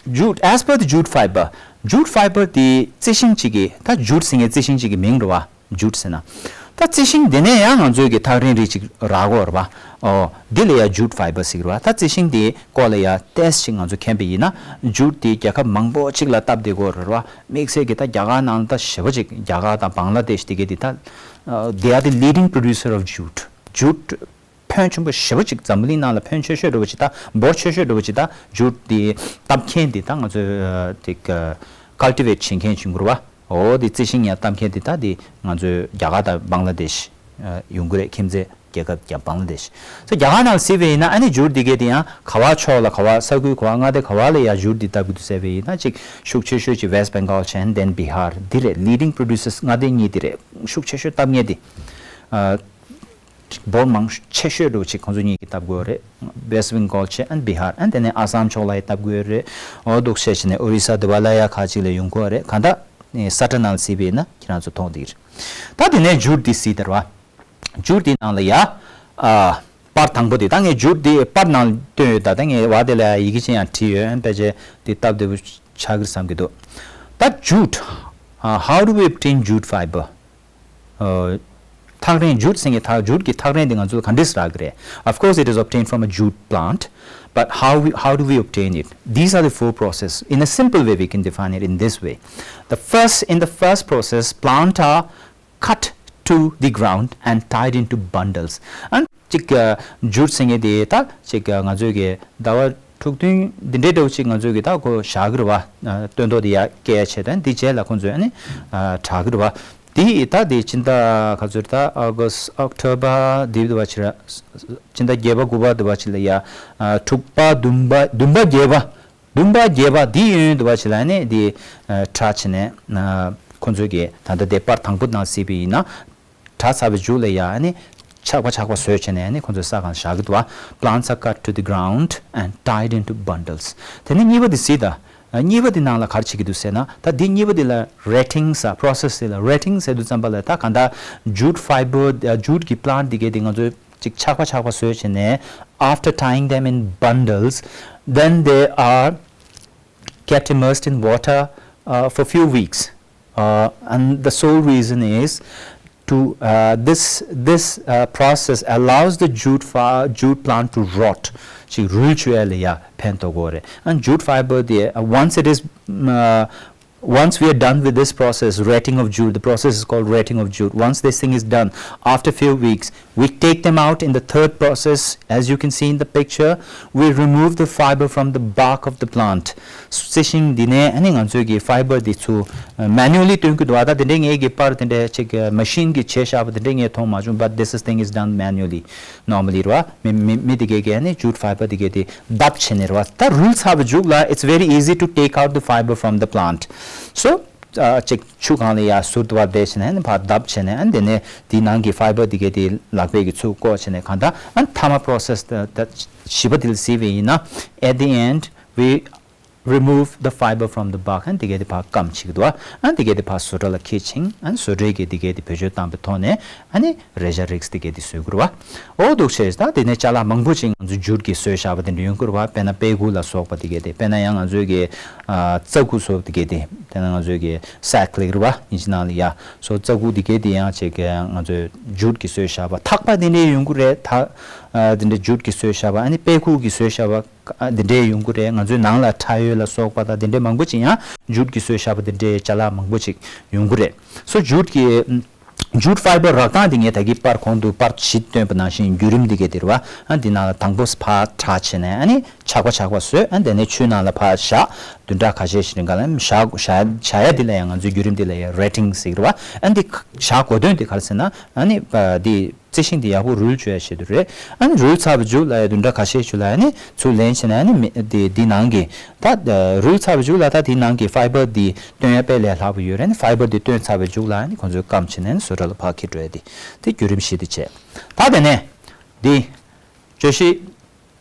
jute, as per the jute fiber, jute fiber དེ་རྩི་ཤིང་གཅིག་གི་ད་ཇུཊ་ཟེར་མཁན་རྩི་ཤིང་གཅིག་གི་མིང་རེད་བ། ཇུཊ་ཟེར་ན། ད་རྩི་ཤིང་དེ་ནས་ཡང་ང་ཚོའི་གི་ཐག་རིང་རིགས་ཅིག་རག་གི་ཡོད་རེད་བ། ཨོ། འདི་ལ་ཡང་ཇུཊ་ཕའི་བར་ཟེར་གི་རེད་བ། ད་རྩི་ཤིང་དེའི་སྐོར་ལ་ཡང་ཏོག་ཙམ་ཅིག་ང་ཚོ་མཁྱེན་པ་ཡིན་ན་ཇུཊ་དེ་རྒྱལ་ཁབ་མང་པོ་ཅིག་ལ་སྟབས་བདེ་གི་ཡོད་རེད་བ། དམིགས་བསལ་གྱི་ད་རྒྱ་གར་ནང་ལ་ད་ཞེ་པོ་ཅིག་རྒྱ་གར་དང་བང་ལ་དེཤ་དེ་གའི་དེ་ད། They are the leading producer of jute. ཇུཊ། ཕོན་ཆེན་པོ་ཞེ་པོ་ཅིག་འཛམ་བུ་གླིང་ནང་ལ་ཕོན་ཆེ་ཤོས་འདྲ་བོ་ཅིག་ད་འབོར་ཆེ་ཤོས་འདྲ་བོ་ཅིག་ད་ཇུཊ་དེ་བཏབ་མཁན་དེ་ད་ང་ཚོས་དེ་ཀལ་ཊི་ཝེཊ་བྱེད་མཁན་བྱུང་གི་རེད་བ། འོ་དེ་རྩི་ཤིང་ཡང་བཏབ་མཁན་དེ་ད་དེ་ང་ཚོའི་རྒྱ་གར་དང་བང་ལ་དེཤ་ཡོང་གི་རེད། ཁྱིམ་མཚེས་རྒྱལ་ཁབ་ཀྱང་བང་ལ་དེཤ། སོ་རྒྱ་གར་ནང་གཟིགས་པ་ཡིན་ན་ཨ་ནི་ཇུཊ་དེ་གའི་དེ་ཡང་ག་བ་ཕྱོགས་ལ་ག་བ་ས་ཁུལ་ག་བ་མངའ་སྡེ་ག་བ་ལ་ཡང་ཇུཊ་དེ་བཏབ་གི་འདུག་ཟེར་བ་ཡིན་ན་ཅིག་ཤུགས་ཆེ་ཤོས་ཅིག་West Bengal་བྱས་ཨན་དེན་བི་ཧར་འདི་རེད། ལི་ཌིང་པྲོ་ཌུ་སར་མངའ་སྡེ་གཉིས་དེ་རེད། ཤུགས་ཆེ་ཤོས་བཏབ་མཁན་དེ། འབོར་མང་ཆེ་ཤོས་འདྲ་བོ་ཅིག་ཁོང་ཚོ་གཉིས་ཀྱིས་བཏབ་དགོས་རེད། West Bengal་བྱས་ཨན་བི་ཧར་ཨན་དེ་ནས་ཨ་སམ་ཕྱོགས་ལ་ཡང་བཏབ་དགོས་རེད། འོ་འདུག་བྱས་བྱས་ནས་ཨོ་རི་ས་དེ་བ་ལ་ཡ་ཁ་ཅིག་ལ་ཡོང་གི་རེད། གང་ལྟར་ས་ཊ་ནང་གཟིགས་པ་ཡིན་ན་ཁྱེད་རང་ཚོ་མཐོང་བསྡད་ཀྱི་རེད། ད་དེ་ནས་ཇུཊ་འདི་གཟིགས་དར་བ། ཇུཊ་འདི་ནང་ལ་ཡ། ཨ། པར་དང་པོ་དེ་ད་ངས་ཇུཊ་འདི་པར་ནང་བཏོན་ཡོད། ད་ད་ངས་བ་དེ་ལ་ཡ་ཡི་གེ་ཅན་ཡང་བྲིས་ཡོད། ཨན་ཕལ་ཆེར་འདི་སྟབས་བདེ་པོ་ཆགས་ཀྱི་རེད་བསམ་གྱི་འདུག་ད་ཇུཊ། ཨ། How do we obtain jute fiber? ཨ། ཐག་རིང་ཇུཊ་ཟེར་མཁན་ཐག་ཇུཊ་གི་ཐག་རིང་དེ་ང་ཚོ་ལ་ག་འདྲས་རག་གི་རེད། Of course, it is obtained from a jute plant, but how we, how do we obtain it? These are the four process. In a simple way, we can define it in this way. The first, in the first process, plant are cut to the ground and tied into bundles. And ཅིག་ཇུཊ་ཟེར་མཁན་དེ་ད་ཅིག་ང་ཚོའི་གི་ཟླ་བ་དྲུག་བདུན་འདི་འདྲའི་འདྲ་བོ་ཅིག་ང་ཚོའི་གི་ད་ཁོ་བཞག་གི་རེད་བ། སྟོན་ཐོག་དེ་ཡར་སྐྱེལ་ཡ་བྱས་ད་འདི་རྗེས་ལ་ཁོང་ཚོས་ཨ་ནི་དྲག་གི་རེད་བ། དེ་ད་དེ་སྤྱི་ཟླ་ག་ཚོད་ད་ཨོ་གྷ་སི་ཨོག་ཊོ་བར་དེ་འདྲ་བ་ཅིག་ར། སྤྱི་ཟླ་བརྒྱད་པ་དགུ་པ་འདྲ་བ་ཅིག་ལ་ཡ། དྲུག་པ་བདུན་པ་བདུན་པ་བརྒྱད་པ། བདུན་པ་བརྒྱད་པ་འདི་ཡོན་འདྲ་བ་ཅིག་ལ་ནི་འདི་ཁྲ་བྱས་ནས་ཁོང་ཚོས་ཀྱི་ད་ལྟ་དེ་པར་དང་པོ་ནང་གཟིགས་པ་ཡིན་ན། གྲྭ་ཚ་བའི་མཇུག་ལ་ཡ་ནི་ཆག་པ་ཆག་པ་བཟོས་བྱས་ནས་ནི་ཁོང་ཚོས་ས་གང་བཞག་གི་འདུག་བ། Plants are cut to the ground and tied into bundles. དེ་ནས་གཉིས་པ་དེ་གཟིགས་དང་། གཉིས་པ་དེ་ནང་ལ་ག་རེ་བྱེད་ཀྱི་འདུག་ཟེར་ན། ད་འདི་གཉིས་པ་དེ་ལ་retting ཟེར་process དེ་ལ་retting ཟེར་དུས་ཙམ་པ་ལ་ད་གང་ལྟར་jute fiber, jute གི་plant དེ་གའི་དེ་ང་ཚོས་ཅིག་ཆག་པ་ཆག་པ་བཟོས་བྱས་ནས། After tying them in bundles, then they are kept immersed in water uh, for few weeks. Uh, and the sole reason is to uh, this this uh, process allows the jute fa- jute plant to rot. ཅིག་རུལ་བཅུག་ཡ་ལ་ཡ་ཕན་ཐོགས་ཀྱི་རེད། And jute fiber དེ uh, once it is um, uh, once we are done with this process, retting of jute, the process is called retting of jute. Once this thing is done, after few weeks, we take them out in the third process. As you can see in the picture, we remove the fiber from the bark of the plant. རྩི་ཤིང་འདི་ནས་ཨ་ནི་ང་ཚོས་ཀྱི་fiber འདི་ཚུར་manually སྟོན་གྱི་འདུག་བ། ད་དེ་འདྲའི་ངས་ཀྱི་པར་དེ་འདྲའི་ཅིག་machine གྱིས་བྱས་བཞག་པ་དེ་འདྲའི་ངས་མཐོང་མ་བྱུང་། But this is thing is done manually, normally ར། མི་མི་མི་དེ་གས་ཀྱིས་ཨ་ནི་jute fiber དེ་གས་དེ་བརྡབ་བྱས་ནས་ར། ད་རུལ་ཚར་བའི་མཇུག་ལ་it's very easy to take out the fiber from the plant. So ཅིག་ཆུ་སྒང་ལ་ཡར་བསུར་དུ་བར་བསྡད་བྱས་ནས་ཨ་ནི་ཕར་བརྡབ་བྱས་ནས་ཨ་ནི་དེ་ནས་དེའི་ནང་གི་fiber དེ་གས་དེ་ལག་པས་ཀྱིས་ཚུར་བཀོག་བྱས་ནས་གང་ལྟར་ཨ་ནི་མཐའ་མ་process ད་ད་བཞི་པ་དེ་ལ་གཟིགས་པ་ཡིན་ན། At the end, we remove the fiber from the bark. ཨ་ནི་དེ་གས་དེ་ཕར་སྐམ་བྱེད་ཀྱི་འདུག་ཨ་ནི་དེ་གས་དེ་ཕར་བཟོ་གྲྭ་ལ་འཁྱེར་ཕྱིན། ཨ་ནི་བཟོ་གྲྭས་ཀྱིས་དེ་གས་དེ་བེད་སྤྱོད་བཏང་པའི་ཐོག་ནས་ཨ་ནི་རས་ཆ་རིགས་དེ་གས་དེ་བཟོ་གི་རེད་བ། འོ་འདུག་བྱས་ད་དེ་ནས་ཅ་ལག་མང་པོ་ཅིག་ང་ཚོས་jute གིས་བཟོས་བཞག་པ་དེ་འདྲ་ཡོང་གི་རེད་བ། དཔེར་ན་དཔེ་ཁུག་ལ་སོགས་པ་དེ་གས་དེ། དཔེར་ན་ཡང་ང་ཚོས་ཀྱི་ཨ་རྩྭ་ཁུག་སོགས་དེ་གས་དེ། དེ་ན་ང་ཚོས་ཀྱི་sack ལབ་ཀྱི་རེད་བ། དབྱིན་ཇི་ནང་ལ་ཡ། So རྩྭ་ཁུག་དེ་གས་དེ་ཡང་ཅིག་ང་ཚོས་jute གིས་བཟོས་བཞག་པ། ཐག་པ་དེ་འདྲས་ཡོང་གི་རེད། ཐག་ཨ་དེ་འདྲས་jute གིས་བཟོས་བཞག་པ། ཨ་ནི་དཔེ་ཁུག་གིས་བཟོས་བཞག་པ་ཨ་དེ་འདྲས་ཡོང་གི་རེད། ང་ཚོའི་ནང་ལ་ཁྲ་ཡོལ་ལ་སོགས་པ་དང་དེ་འདྲས་མང་པོ་ཅིག་ཡང་jute གིས་བཟོས་བཞག་པ་དེ་འདྲས་ཅ་ལག་མང་པོ་ཅིག་ཡོང་གི་རེད། So jute གི jute fiber རག་སྟངས་དེ་ངས་ད་གིན་པར་གོང་དུ་པར་བཞི་སྟོན་པ་ནང་བཞིན་བརྒྱུད་རིམ་འདི་གས་དེ་རེད་བ། ཨ་འདི་ནང་ལ་དང་པོ་ཕར་ཁྲ་བྱས་ནས་ཨ་ནི་ཆག་པ་ཆག་པ་བཟོས། ཨ་དེ་ནས་ཆུའི་ནང་ལ་ཕར་བཞག་བདུན་ཕྲག་ཁ་ཤས་ཤིག་རིང་ག་ལ་བཞག་བཞག་བཞག་ཡ་འདི་ལ་ཡང་ང་ཚོའི་བརྒྱུད་རིམ་འདི་ལ་ཡང་retting ཟེར་གྱི་རེད་བ། ཨ་འདི་བཞག་དགོས་དོན་དེ་ག་རེ་ཟེར་ན། ཨ་ནི་འདི་རྩི་ཤིང་དེ་ཡག་པོ་རུལ་བཅུག་ཡ་ཆེད་དུ་རེད། ཨ་ནི་རུལ་ཚར་བའི་མཇུག་ལ་ཡ་བདུན་ཕྲག་ཁ་ཤས་ཤིག་ལ་ཨ་ནི་ཚུར་ལེན་བྱས་ནས་ཨ་ནི་མི་དེ་འདི་ནང་གི་ད་རུལ་ཚར་བའི་མཇུག་ལ་ད་དེའི་ནང་གི་fiber འདི་བཏོན་ཡ་དཔེ་ལས་སླ་པོ་ཡོད་རེད། ཨ་ནི་fiber འདི་བཏོན་ཚར་བའི་མཇུག་ལ་ཨ་ནི་ཁོང་ཚོས་སྐམ་བྱས་ནས་ཨ་ནི་བཟོ་གྲྭ་ལ་ཕར་འཁྱེར་འགྲོ་ཡ་དེ་དེ་བརྒྱུད་རིམ་བཞི་དེ་བྱས། ད་དེ་ནས་འདི་བརྗོད་གཞི་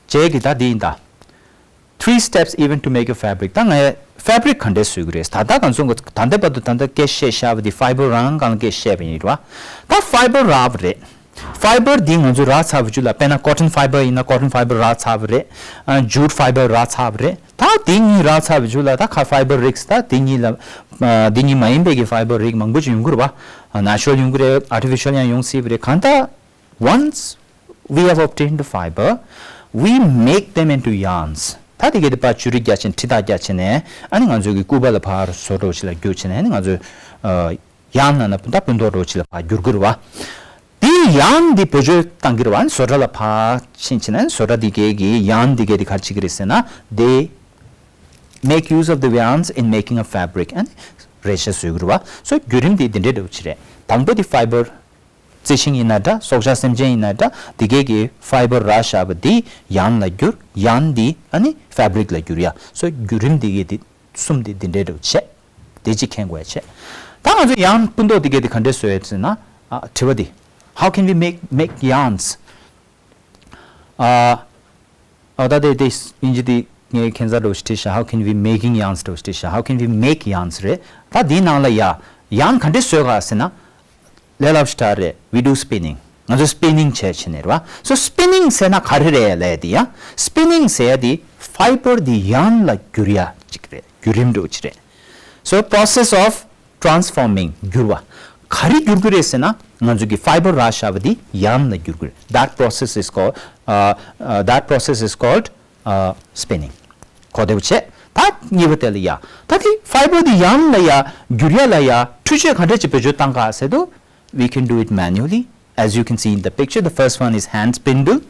བྱས་ཀྱི་ད་འདི་ཡིན་ད། Three steps even to make a fabric. ད་ངས་fabric ག་འདྲས་བཟོ་གི་རེད། ད་ལྟ་ང་ཚོ་ད་ལྟ་བར་དུ་ད་ལྟ་སྐད་བཤད་བཞག་པ་འདི་fiber རང་སྒང་ལ་སྐད་བཤད་པ་ཡིན་རེད་བ། ད་fiber རག་པ་རེད། Fiber འདི་ང་ཚོས་རག་ཚར་བའི་མཇུག་ལ་དཔེར་ན་cotton fiber ཡིན་ན་cotton fiber རག་ཚར་བ་རེད། ཨ་jute fiber རག་ཚར་བ་རེད། ད་འདི་གཉིས་རག་ཚར་བའི་མཇུག་ལ་ད་ཁ་fiber རིགས་ད་འདི་གཉིས་ལ་ཨ་འདི་གཉིས་མ་ཡིན་པའི་གི་fiber རིགས་མང་པོ་ཅིག་ཡོང་གི་རེད་བ། ཨ་natural ཡོང་གི་རེད། artificial ཡང་ཡོང་སྲིད་པ་རེད། གང་ལྟར། Once we have obtained the fiber, we make them into yarns. ད་དེ་གའི་དེ་ཕར་བཅུ་རིས་རྒྱག་བྱས་ནས་འཕྲི་ཐག་རྒྱག་བྱས་ནས་ཨ་ནི་ང་ཚོའི་གི་སྐུད་པ་ལ་ཕར་བཟོ་འདྲ་བོ་ཅིག་ལ་བསྒྱུར་བྱས་ནས་ཨ་ནི་ང་ཚོའི་ཨ་yarn ནང་ན་ད་སྤུ་མདོག་འདྲ་བོ་ཅིག་ལ་ཕར་བསྒྱུར་གྱི་རེད་བ། དེ་yarn འདི་བེད་སྤྱོད་བཏང་གི་རེད་བ། ཨ་ནི་བཟོ་གྲྭ་ལ་ཕར་ཕྱིན་བྱས་ནས་ཨ་ནི་བཟོ་གྲྭ་འདི་གའི་གི་yarn འདི་གའི་དེ་ག་རེ་བྱེད་ཀྱི་རེད་ཟེར་ན། They make use of the yarns in making a fabric. ཨ་ནི་རས་ཆ་བཟོ་གི་རེད་བ། So བརྒྱུད་རིམ་འདི་འདི་འདྲའི་འདྲ་བོ་ཅིག་རེད། དང་པོ་དེ་fiber རྩི་ཤིང་ཡིན་ན་འདྲ། སྲོག་ཆགས་སེམས་ཅན་ཡིན་ན་འདྲ། འདི་གའི་གི་fiber རག་བཞག་པ་འདི་yarn ལ་བསྒྱུར། yarn འདི་ཨ་ནི་fabric ལ་བསྒྱུར་ཡ། So བརྒྱུད་རིམ་འདི་གའི་འདི་གསུམ་འདི་འདི་འདྲའི་འདྲ་བོ་བྱས། དེ་གཅིག་མཁྱེན་དགོས་ཡ་བྱས། ད་ང་ཚོ་yarn སྤུ་མདོག་འདི་གའི་འདི་ག་འདྲས་བཟོ་ཡ་ཟེར་ན། ཨ་དྲི་བ་འདི། How can we make make yarns? ཨ། ཨ་ད་དེ་དེ་དབྱིན་ཇི་དེ་ངས་ཁྱད་མཚར་འདྲ་བོ་ཞིག་བྲིས་ཤག How can we making yarns འདྲ་བོ་ཞིག་བྲིས་ཤག How can we make yarns རེད། ད་དེའི་ནང་ལ་ཡ་yarn ག་འདྲས་བཟོས་ག་ཟེར་ན། ལས་སླ་པོ་ཞིག་རེད། We do spinning. ང་ཚོ་spinning བྱས་བྱས་ནས་རེད་བ། So spinning ཟེར་ན་ག་རེ་རེད་ལབ་ཡ་དེ་ཡ། Spinning ཟེར་ཡ་དེ་fiber དེ་yarn ལ་བསྒྱུར་ཡ་ཅིག་རེད། བརྒྱུད་རིམ་འདྲ་བོ་ཅིག་རེད། So process of transforming བསྒྱུར་བ། ག་རེ་འགྱུར་གྱི་རེད་ཟེར་ན། ང་ཚོ་གི་fiber་རག་བཞག་པ་དེ་ཡང་ལ་འགྱུར་གྱི་རེད། That process is called, uh, uh, that process is called, uh, spinning. གོ་བདེ་པོ་བྱས། ད་གཉིས་པ་དེ་ལ་ཡ། ད་དེ་fiber་དེ་ཡང་ལ་ཡ་འགྱུར་ཡ་ལ་ཡ་འཕྲུལ་ཆས་ག་འདྲ་ཅིག་བེད་སྤྱོད་བཏང་ག་ཟེར་དུས། We can do it manually. As you can see in the picture, the first one is hand spindle,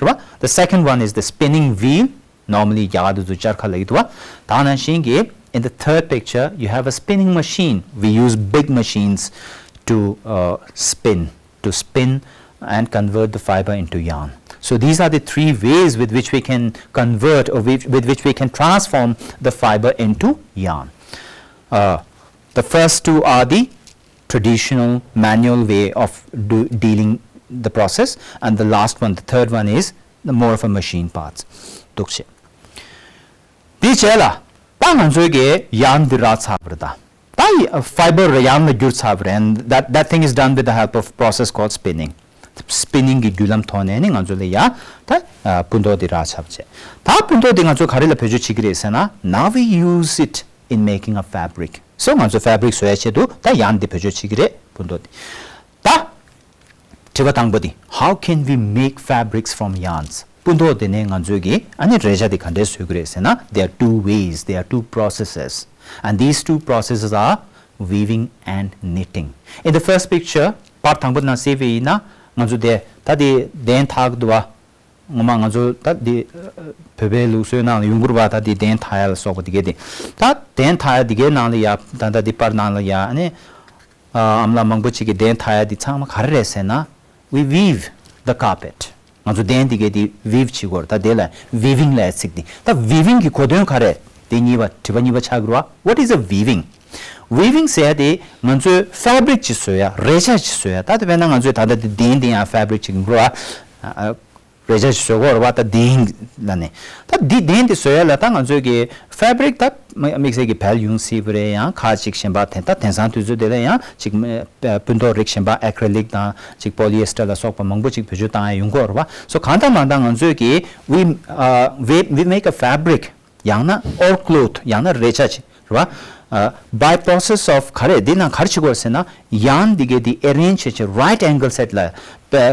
རེད་བ། The second one is the spinning wheel. Normally རྒྱ་གར་དུ་ཚུར་ཅར་ཁ་ལ་ཡོད་དུ་བ། ད་ནང་བཞིན་གྱི། In the third picture, you have a spinning machine. We use big machines to, uh, spin, to spin and convert the fiber into yarn. So these are the three ways with which we can convert, or with, with which we can transform the fiber into yarn. Uh, the first two are the traditional manual way of do, dealing the process, and the last one, the third one, is the more of a machine parts. འདུག་བྱས། དེའི་རྗེས་ལ་ད་ང་ཚོའི་གི་yarn་འདི་རག་ཚར་བ་རེད་ད། ད་fiber་རེད། yarn་ལ་འགྱུར་ཚར་བ་རེད། And that, that thing is done with the help of process called spinning. Spinning་གི་བརྒྱུད་ལམ་ཐོག་ནས་ནི་ང་ཚོ་ལ་ཡ་ད་སྤུ་མདོག་འདི་རག་ཚར་བ་བྱས། ད་སྤུ་མདོག་འདི་ང་ཚོ་ག་རེ་ལ་བེད་སྤྱོད་བྱེད་ཀྱི་རེད་ཟེར་ན། Now we use it in making a fabric. So ང་ཚོ་fabric་བཟོ་ཡ་ཆེད་དུ་ད་yarn་འདི་བེད་སྤྱོད་བྱེད་ཀྱི་རེད། སྤུ་མདོག་འདི། ད་དྲི་བ་དང་པོ་འདི། How can we make fabrics from yarns? སྤུ་མདོག་དེ་ནས་ང་ཚོས་ཀྱི་ཨ་ནི་རས་ཆ་དེ་ག་འདྲས་བཟོ་གི་རེད་ཟེར་ན། There are two ways, there are two processes, and these two processes are weaving and knitting. In the first picture, པར་དང་པོ་ནང་གཟིགས་པ་ཡིན་ན། ང་ཚོ་དེ་ད་དེ་གདན་འཐག་གི་འདུག་བ། ངོ་མ་ང་ཚོ་ད་དེ་བོད་པའི་ལུགས་སྲོལ་ནང་ལ་ཡོང་གི་རེད་བ། ད་དེ་གདན་འཐག་ཡ་ལ་སོགས་པ་དེ་གས་དེ། ད་གདན་འཐག་ཡ་དེ་གས་ནང་ལ་ཡ། ད་ད་དེ་པར་ནང་ལ་ཡ་ཨ་ནི། ཨ་ཨ་མ་ལགས་མང་པོ་ཅིག་གིས་གདན་འཐག་ཡ་འདི་ཚང་མ་ག་རེ་རེད་ཟེར་ན། We weave the carpet. ང་ཚོ་གདན་འདི་གའི་འདི་weave་བྱེད་དགོས་རེད། ད་དེ་ལ་weaving་ལབ་ཡ་ཚིག་འདི། ད་weaving་གི་གོ་དོན་ག་རེ། དེ་གཉིས་པ། དྲི་བ་གཉིས་པ་ཆགས་ཀྱི་རེད་བ། What is a weaving? Weaving་ཟེར་ཡ་དེ་ང་ཚོས་fabric་ཅིག་བཟོ་ཡ། རས་ཆ་ཅིག་བཟོ་ཡ། ད་དེ་དཔེར་ན་ང་ཚོས་ད་ལྟ་འདི་གདན་འདི་ཡང་fabric་ཅིག་ཡིན་དགོས་རེད་བ། ཨ་ཨ། རས་ཆ་ཞིག་བཟོ་དགོས་རེད་བ། ད་གདན་ལ་ནི། ད་འདི་གདན་འདི་བཟོ་ཡ་ལ་ད་ང་ཚོས་ཀྱི་fabric་ད་དམིགས་བསལ་གྱི་བལ་ཡོང་སྲིད་པ་རེད། ཡང་ཁ་ཅིག་གཞན་པ་དེ་ད་དེང་སང་དུས་ཚོད་དེ་ལ་ཡང་ཅིག་སྤུ་མདོག་རིགས་གཞན་པ་acrylic་དང་ཅིག་polyester་ལ་སོགས་པ་མང་པོ་ཅིག་བེད་སྤྱོད་བཏང་ཡ་ཡོང་གི་ཡོད་རེད་བ། So་གང་ལྟར་མང་ལྟར་ང་ཚོས་ཀྱི་we, uh, we, we make a fabric ཡང་ན་or cloth ཡང་ན་རས་ཆ་ཅིག་རེད་བ། ཨ། By process of ག་རེ། འདི་ནང་ག་རེ་བྱེད་དགོས་ཟེར་ན། yarn་འདི་གའི་འདི་arrange་བྱེད་ཆེད་right angle་set་ལ།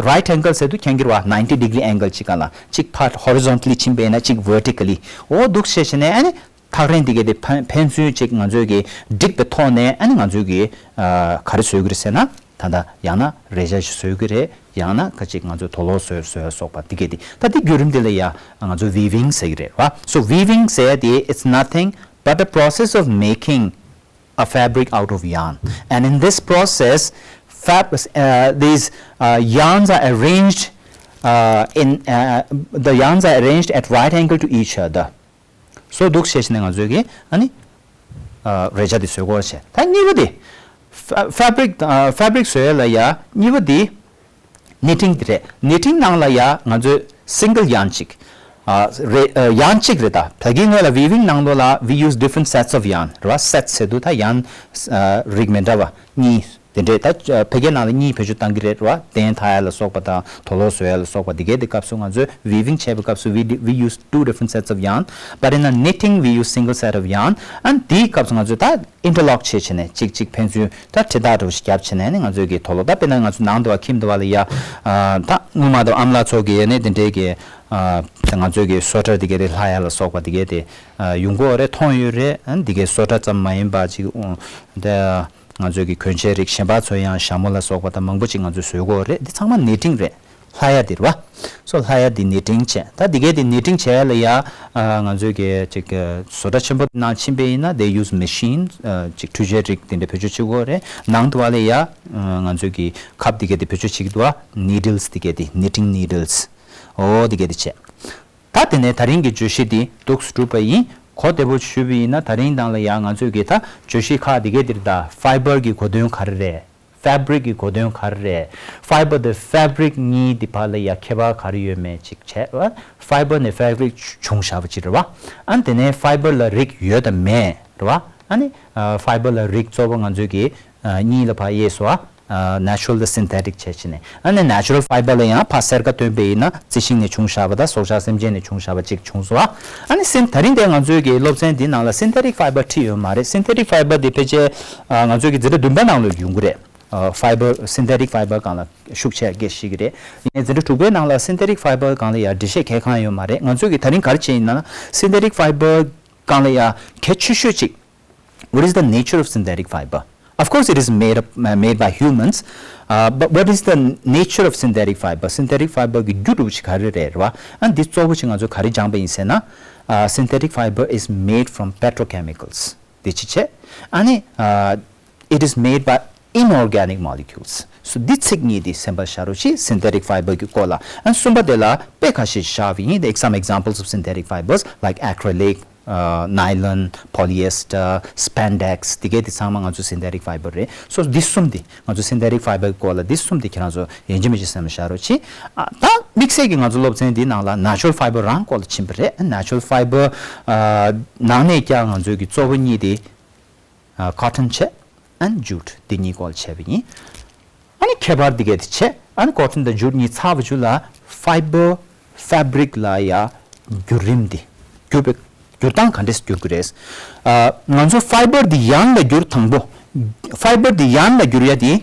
right angle་set་དུ་མཁྱེན་གྱི་རེད་བ། ninety degree angle་ཅིག་ག་ལ་ཅིག་ཕར་horizontally་ཕྱིན་པས་ན་ཅིག་vertically། འོ་འདུག་བྱས་བྱས་ནས་ཨ་ནི་ཐག་རིང་འདི་གའི་འདི་ཕན་ཕན་ཚུན་ཅིག་ང་ཚོས་ཀྱི་འགྲིག་པའི་ཐོག་ནས་ཨ་ནི་ང་ཚོས་ཀྱི་ཨ་ག་རེ་བཟོ་གི་རེད་ཟེར་ན། ད་ལྟ་ཡང་ན་རས་ཆ་ཞིག་བཟོ་གི་རེད། ཡང་ན་ཁ་ཅིག་ང་ཚོས་དུག་ལོག་བཟོས་བཟོས་སོགས་པ་འདི་གས་འདི། ད་འདི་བརྒྱུད་རིམ་འདི་ལ་ཡ་ང་ཚོས་weaving་ཟེར་གི་རེད་བ། So weaving་ཟེར་ཡ་དེ་it's nothing but the process of making a fabric out of yarn. And in this process, fab, uh, these, uh, yarns are arranged, uh, in, uh, the yarns are arranged at right angle to each other. So འདུག་བྱས་བྱས་ནས་ང་ཚོས་ཀྱི་ཨ་ནི་ཨ་རས་ཆ་འདི་བཟོ་དགོས་བྱས། ད་གཉིས་པ་འདི་ཕ་fabric ཨ་fabric་བཟོ་ཡ་ལ་ཡ་གཉིས་པ་འདི་knitting་འདི་རེད། knitting་ནང་ལ་ཡ་ང་ཚོས་single yarn་གཅིག་ཨ་རེད། ཨ་yarn་གཅིག་རེད། ད་ཕ་གི་ངོས་ལ་weaving་ནང་ལོགས་ལ་we use different sets of yarn་རེད་བ། sets་ཟེར་དུས་ད་yarn་ཨ་རིགས་མི་འདྲ་བ་གཉིས། དེ་འདྲས་ད་ཕ་གིའི་ནང་ལ་གཉིས་བེད་སྤྱོད་བཏང་གི་རེད་བ། གདན་འཐག་ཡ་ལ་སོགས་པ་དང་དུག་ལོག་བཟོ་ཡ་ལ་སོགས་པ་དེ་གའི་དེ་སྐབས་སུ་ང་ཚོས་weaving་བྱས་པའི་སྐབས་སུ་we do- we use two different sets of yarn, but in a knitting we use single set of yarn. And དེའི་སྐབས་སུ་ང་ཚོས་ད་interlock་བྱས་བྱས་ནས་གཅིག་གཅིག་ཕན་ཚུན་ད་འཕྲེད་ཐག་འདྲ་བོ་ཞིག་བརྒྱབ་བྱས་ནས་ནི་ང་ཚོས་ཀྱི་དུག་ལོག་ད་དཔེར་ན་ང་ཚོ་ནང་དུ་བ་ཁྱིམ་དུ་བ་ལ་ཡ་ད་སྔོན་མ་དུ་ཨ་མ་ལགས་ཚོ་གིས་ནི་དེ་འདྲས་ཀྱི་ང་ཚོས་ཀྱི་སོ་ཊར་དེ་གའི་དེ་ལྷག་ཡ་ལ་སོགས་པ་དེ་གའི་དེ་ཡོང་གི་ཡོད་རེད། མཐོང་ཡོད་རེད། ཨ་ནི་དེ་གའི་སོ་ཊར་ཙམ་མ་ཡིན་པ་ཅིག་ད། ང་ཚོས་ཀྱི་གྱོན་ཆས་རིགས་གཞན་པ་ཚོ་ཡང་ཞྭ་མོ་ལ་སོགས་པ་དང་མང་པོ་ཅིག་ང་ཚོས་བཟོ་གི་ཡོད་རེད། འདི་ཚང་མ་knitting་རེད། ལྷག་ཡ་འདི་རེད་བ། སོ་ལྷག་ཡ་འདི་knitting་བྱས། ད་འདི་གའི་འདི་knitting་བྱས་ལ་ཡ་ང་ཚོས་ཀྱི་ཅིག་བཟོ་གྲྭ་ཆེན་པོ་ནང་ཕྱིན་པ་ཡིན་ན་they use machine་ཅིག་འཕྲུལ་ཆས་རིགས་འདི་འདྲ་བེད་སྤྱོད་བྱེད་ཀྱི་ཡོད་རེད། ནང་དུ་བ་ལ་ཡ་ང་ཚོས་ཀྱི་ཁབ་འདི་གའི་འདི་བེད་སྤྱོད་བྱེད་ཀྱི་འདུག་བ། needles་འདི་གའི་འདི་knitting needles། འོ་འདི་གའི་འདི་བྱས། ད་དེ་ནས་ད་རིང་གི་བརྗོད་གཞི་འདི་འདུག་སེ་གྲུབ་པ་ཡིན། གོ་བདེ་པོ་ཞུས་པ་ཡིན་ན་ད་རིང་དང་ལ་ཡང་ང་ཚོས་ཀྱི་ད་བརྗོད་གཞི་ཁག་འདི་གའི་འདིར་ད་fiber་གི་གོ་དོན་ག་རེ་རེད། fabric་གི་གོ་དོན་ག་རེ་རེད། fiber་དང་fabric་གཉིས་འདི་བར་ལ་ཡ་ཁྱད་པར་ག་རེ་ཡོད་མེད་ཅིག་བྱས། fiber་ནས་fabric་བྱུང་བཞག་པ་ཅིག་རེད་བ། ཨ་ནི་དེ་ནས་fiber་ལ་རིགས་ཡོད་དམ་མེད་རེད་བ། ཨ་ནི་fiber་ལ་རིགས་གཙོ་བོ་ང་ཚོས་ཀྱི་གཉིས་ལ་ཕར་དབྱེ་སོང་བ། ཨ་natural་དང་synthetic་བྱས་བྱས་ནས། ཨ་ནི་natural fiber་ལ་ཡང་ཕར་སེར་ཀ་སྟོན་པ་ཡིན་ན་རྩི་ཤིང་ནས་བྱུང་བཞག་པ་དང་སྲོག་ཆགས་སེམས་ཅན་ནས་བྱུང་བཞག་པ་ཅིག་བྱུང་སོང་བ། ཨ་ནི་སིན་ད་རིང་དེ་ང་ཚོའི་གི་སློབ་ཚན་འདི་ནང་ལ་synthetic fiber་ཁྲིད་ཡོད་མ་རེད། synthetic fiber་དེ་ཕལ་ཆེར་ཨ་ང་ཚོའི་གི་འཛིན་གྲྭ་བདུན་པ་ནང་ལ་ཡོང་གི་རེད། ཨ་fiber, synthetic fiber སྒང་ལ་ཤུགས་ཆེ་རྒྱས་ཤིག་རེད། ཡིན་ནའི་འཛིན་གྲྭ་དྲུག་པའི་ནང་ལ་synthetic fiber སྒང་ལ་ཡ་འགྲེལ་བཤད་གང་ཡང་ཡོད་མ་རེད། ང་ཚོས་ཀྱི་ད་རིང་ག་རེ་བྱས་ཡིན་ན་synthetic fiber སྒང་ལ་ཡ་གལ་ཆེ་ཤོས་ཅིག What is the nature of synthetic fiber? Of course, it is made up, uh, made by humans. Uh, but what is the nature of synthetic fiber? Synthetic fiber གི་རྒྱུ་འདྲ་བོ་ཅིག་ག་རེ་རེད་རེད་བ། ཨ་འདི་གཙོ་བོ་ཅིག་ང་ཚོ་ག་རེ་སྦྱངས་པ་ཡིན་ཟེར་ན། Uh, synthetic fiber is made from petrochemicals. འདི་ཅི་བྱས། ཨ་ནི། Uh, it is made by inorganic molecules. So འདི་ཚིག་གཉིས་འདི་སེམས་པར་བཞག་རོགས་གྱིས། Synthetic fiber གི་སྐོར་ལ། ཨ་གསུམ་པ་དེ་ལ་དཔེ་ཁ་ཤས་བཞག་པ་ཡིན། Some examples of synthetic fibers like acrylic, uh, nylon, polyester, spandex. དེ་གའི་དེ་ཚང་མ་ང་ཚོ་synthetic fiber རེད། So འདི་གསུམ་དེ་ང་ཚོ་synthetic fiber གི་སྐོར་ལ་འདི་གསུམ་དེ་ཁྱེད་རང་ཚོ་ཡིན་གཅིག་མིན་གཅིག་སེམས་ལ་བཞག་རོགས་གྱིས། ཨ་ད་དམིགས་བསལ་གྱི་ང་ཚོ་སློབ་ཚན་འདིའི་ནང་ལ་natural fiber རང་སྐོར་ལ་ཕྱིན་པ་རེད། Natural fiber ཨ་ནང་ནས་ཀྱང་ང་ཚོའི་གི་གཙོ་བོ་གཉིས་དེ་ཨ་cotton བྱས་and jute འདི་གཉིས་སྐོར་ལ་བྱས་པ་ཡིན། ཨ་ནི་ཁྱད་པར་འདི་གས་དེ་བྱས། ཨ་ནི་cotton དང་jute གཉིས་ཚར་བ་བརྒྱུད་ལ་fiber fabric ལ་ཡ་བསྒྱུར་རིམ་འདི་བསྒྱུར་བའི་བསྒྱུར་སྟངས་ག་འདྲས་བསྒྱུར་དགོས་རེད། ཨ་ང་ཚོ་fiber འདི་ཡང་ལ་བསྒྱུར། དང་པོ་fiber འདི་ཡང་ལ་བསྒྱུར་ཡ་དེ།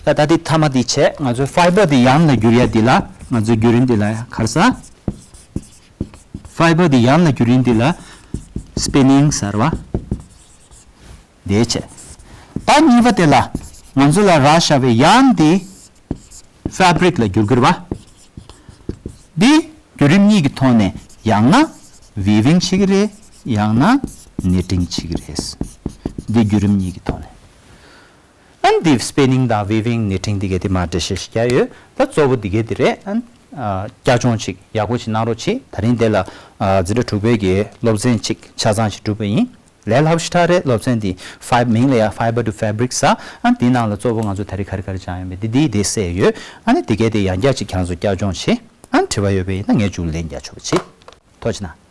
ད་ད་འདི་མཐའ་མ་འདི་བྱས། ང་ཚོ་fiber འདི་ཡང་ལ་བསྒྱུར་ཡ་འདི་ལ་ང་ཚོ་བསྒྱུར་རིམ་འདི་ལ་ག་རེ་ཟེར། Fiber འདི་ཡང་ལ་བསྒྱུར་རིམ་འདི་ལ་spinning ཟེར་བ། དེ་བྱས། ད་གཉིས་པ་དེ་ལ་ང་ཚོ་ལ་རག་བཞག་པའི་yarn འདི་fabric ལ་བསྒྱུར་གྱི་རེད་བ། འདི་བསྒྱུར་རིམ་གཉིས་ཀྱི་ཐོག་ནས་ཡང་ན་weaving བྱེད་ཀྱི་རེད། ཡང་ན་knitting བྱེད་ཀྱི་རེད། འདི་བསྒྱུར་རིམ་གཉིས་ཀྱི་ཐོག་ནས། ཨ་ནི་འདི་spinning དང་weaving, knitting འདི་གའི་དེ་མར་འགྲེལ་བཤད་ཞིག་བརྒྱབ་ཡོད། ད་གཙོ་བོ་འདི་གའི་དེ་རེད། ཨ་ནི་ཨ་བསྐྱར་སྦྱོང་ཅིག་ཡག་པོ་ཅིག་གནང་རོགས་གྱིས། ད་རིང་འདི་ལ་ཨ་འཛིན་གྲྭ་དྲུག་པའི་གི་སློབ་ཚན་ཅིག་ཆ་ཚང་ཞིག་གྲུབ་པ་ཡིན། ལས་སླ་པོ་ཞེ་དྲག་རེད། སློབ་ཚན་འདི་fiber མིང་ལ་ཡང་fiber to fabric ཟེར། ཨ་ནི་འདི་ནང་ལ་གཙོ་བོ་ང་ཚོ་ད་རེས་ག་རེ་ག་རེ་སྦྱངས་ཡོད་མེད་འདི་འདི་འདི་གསལ་ཡོད། ཨ་ནི་འདི་གའི་དེ་ཡང་བསྐྱར་ཅིག་ཁྱེད་རང་ཚོ་བསྐྱར་སྦྱོང་བྱེད། ཨ་ནི་དྲི་བ་ཡོད་པ་ཡིན་ན་ངས་མཇུག་ལན་རྒྱག་ཆོག་པ་བྱེད། ཐུགས་རྗེ་གནང་།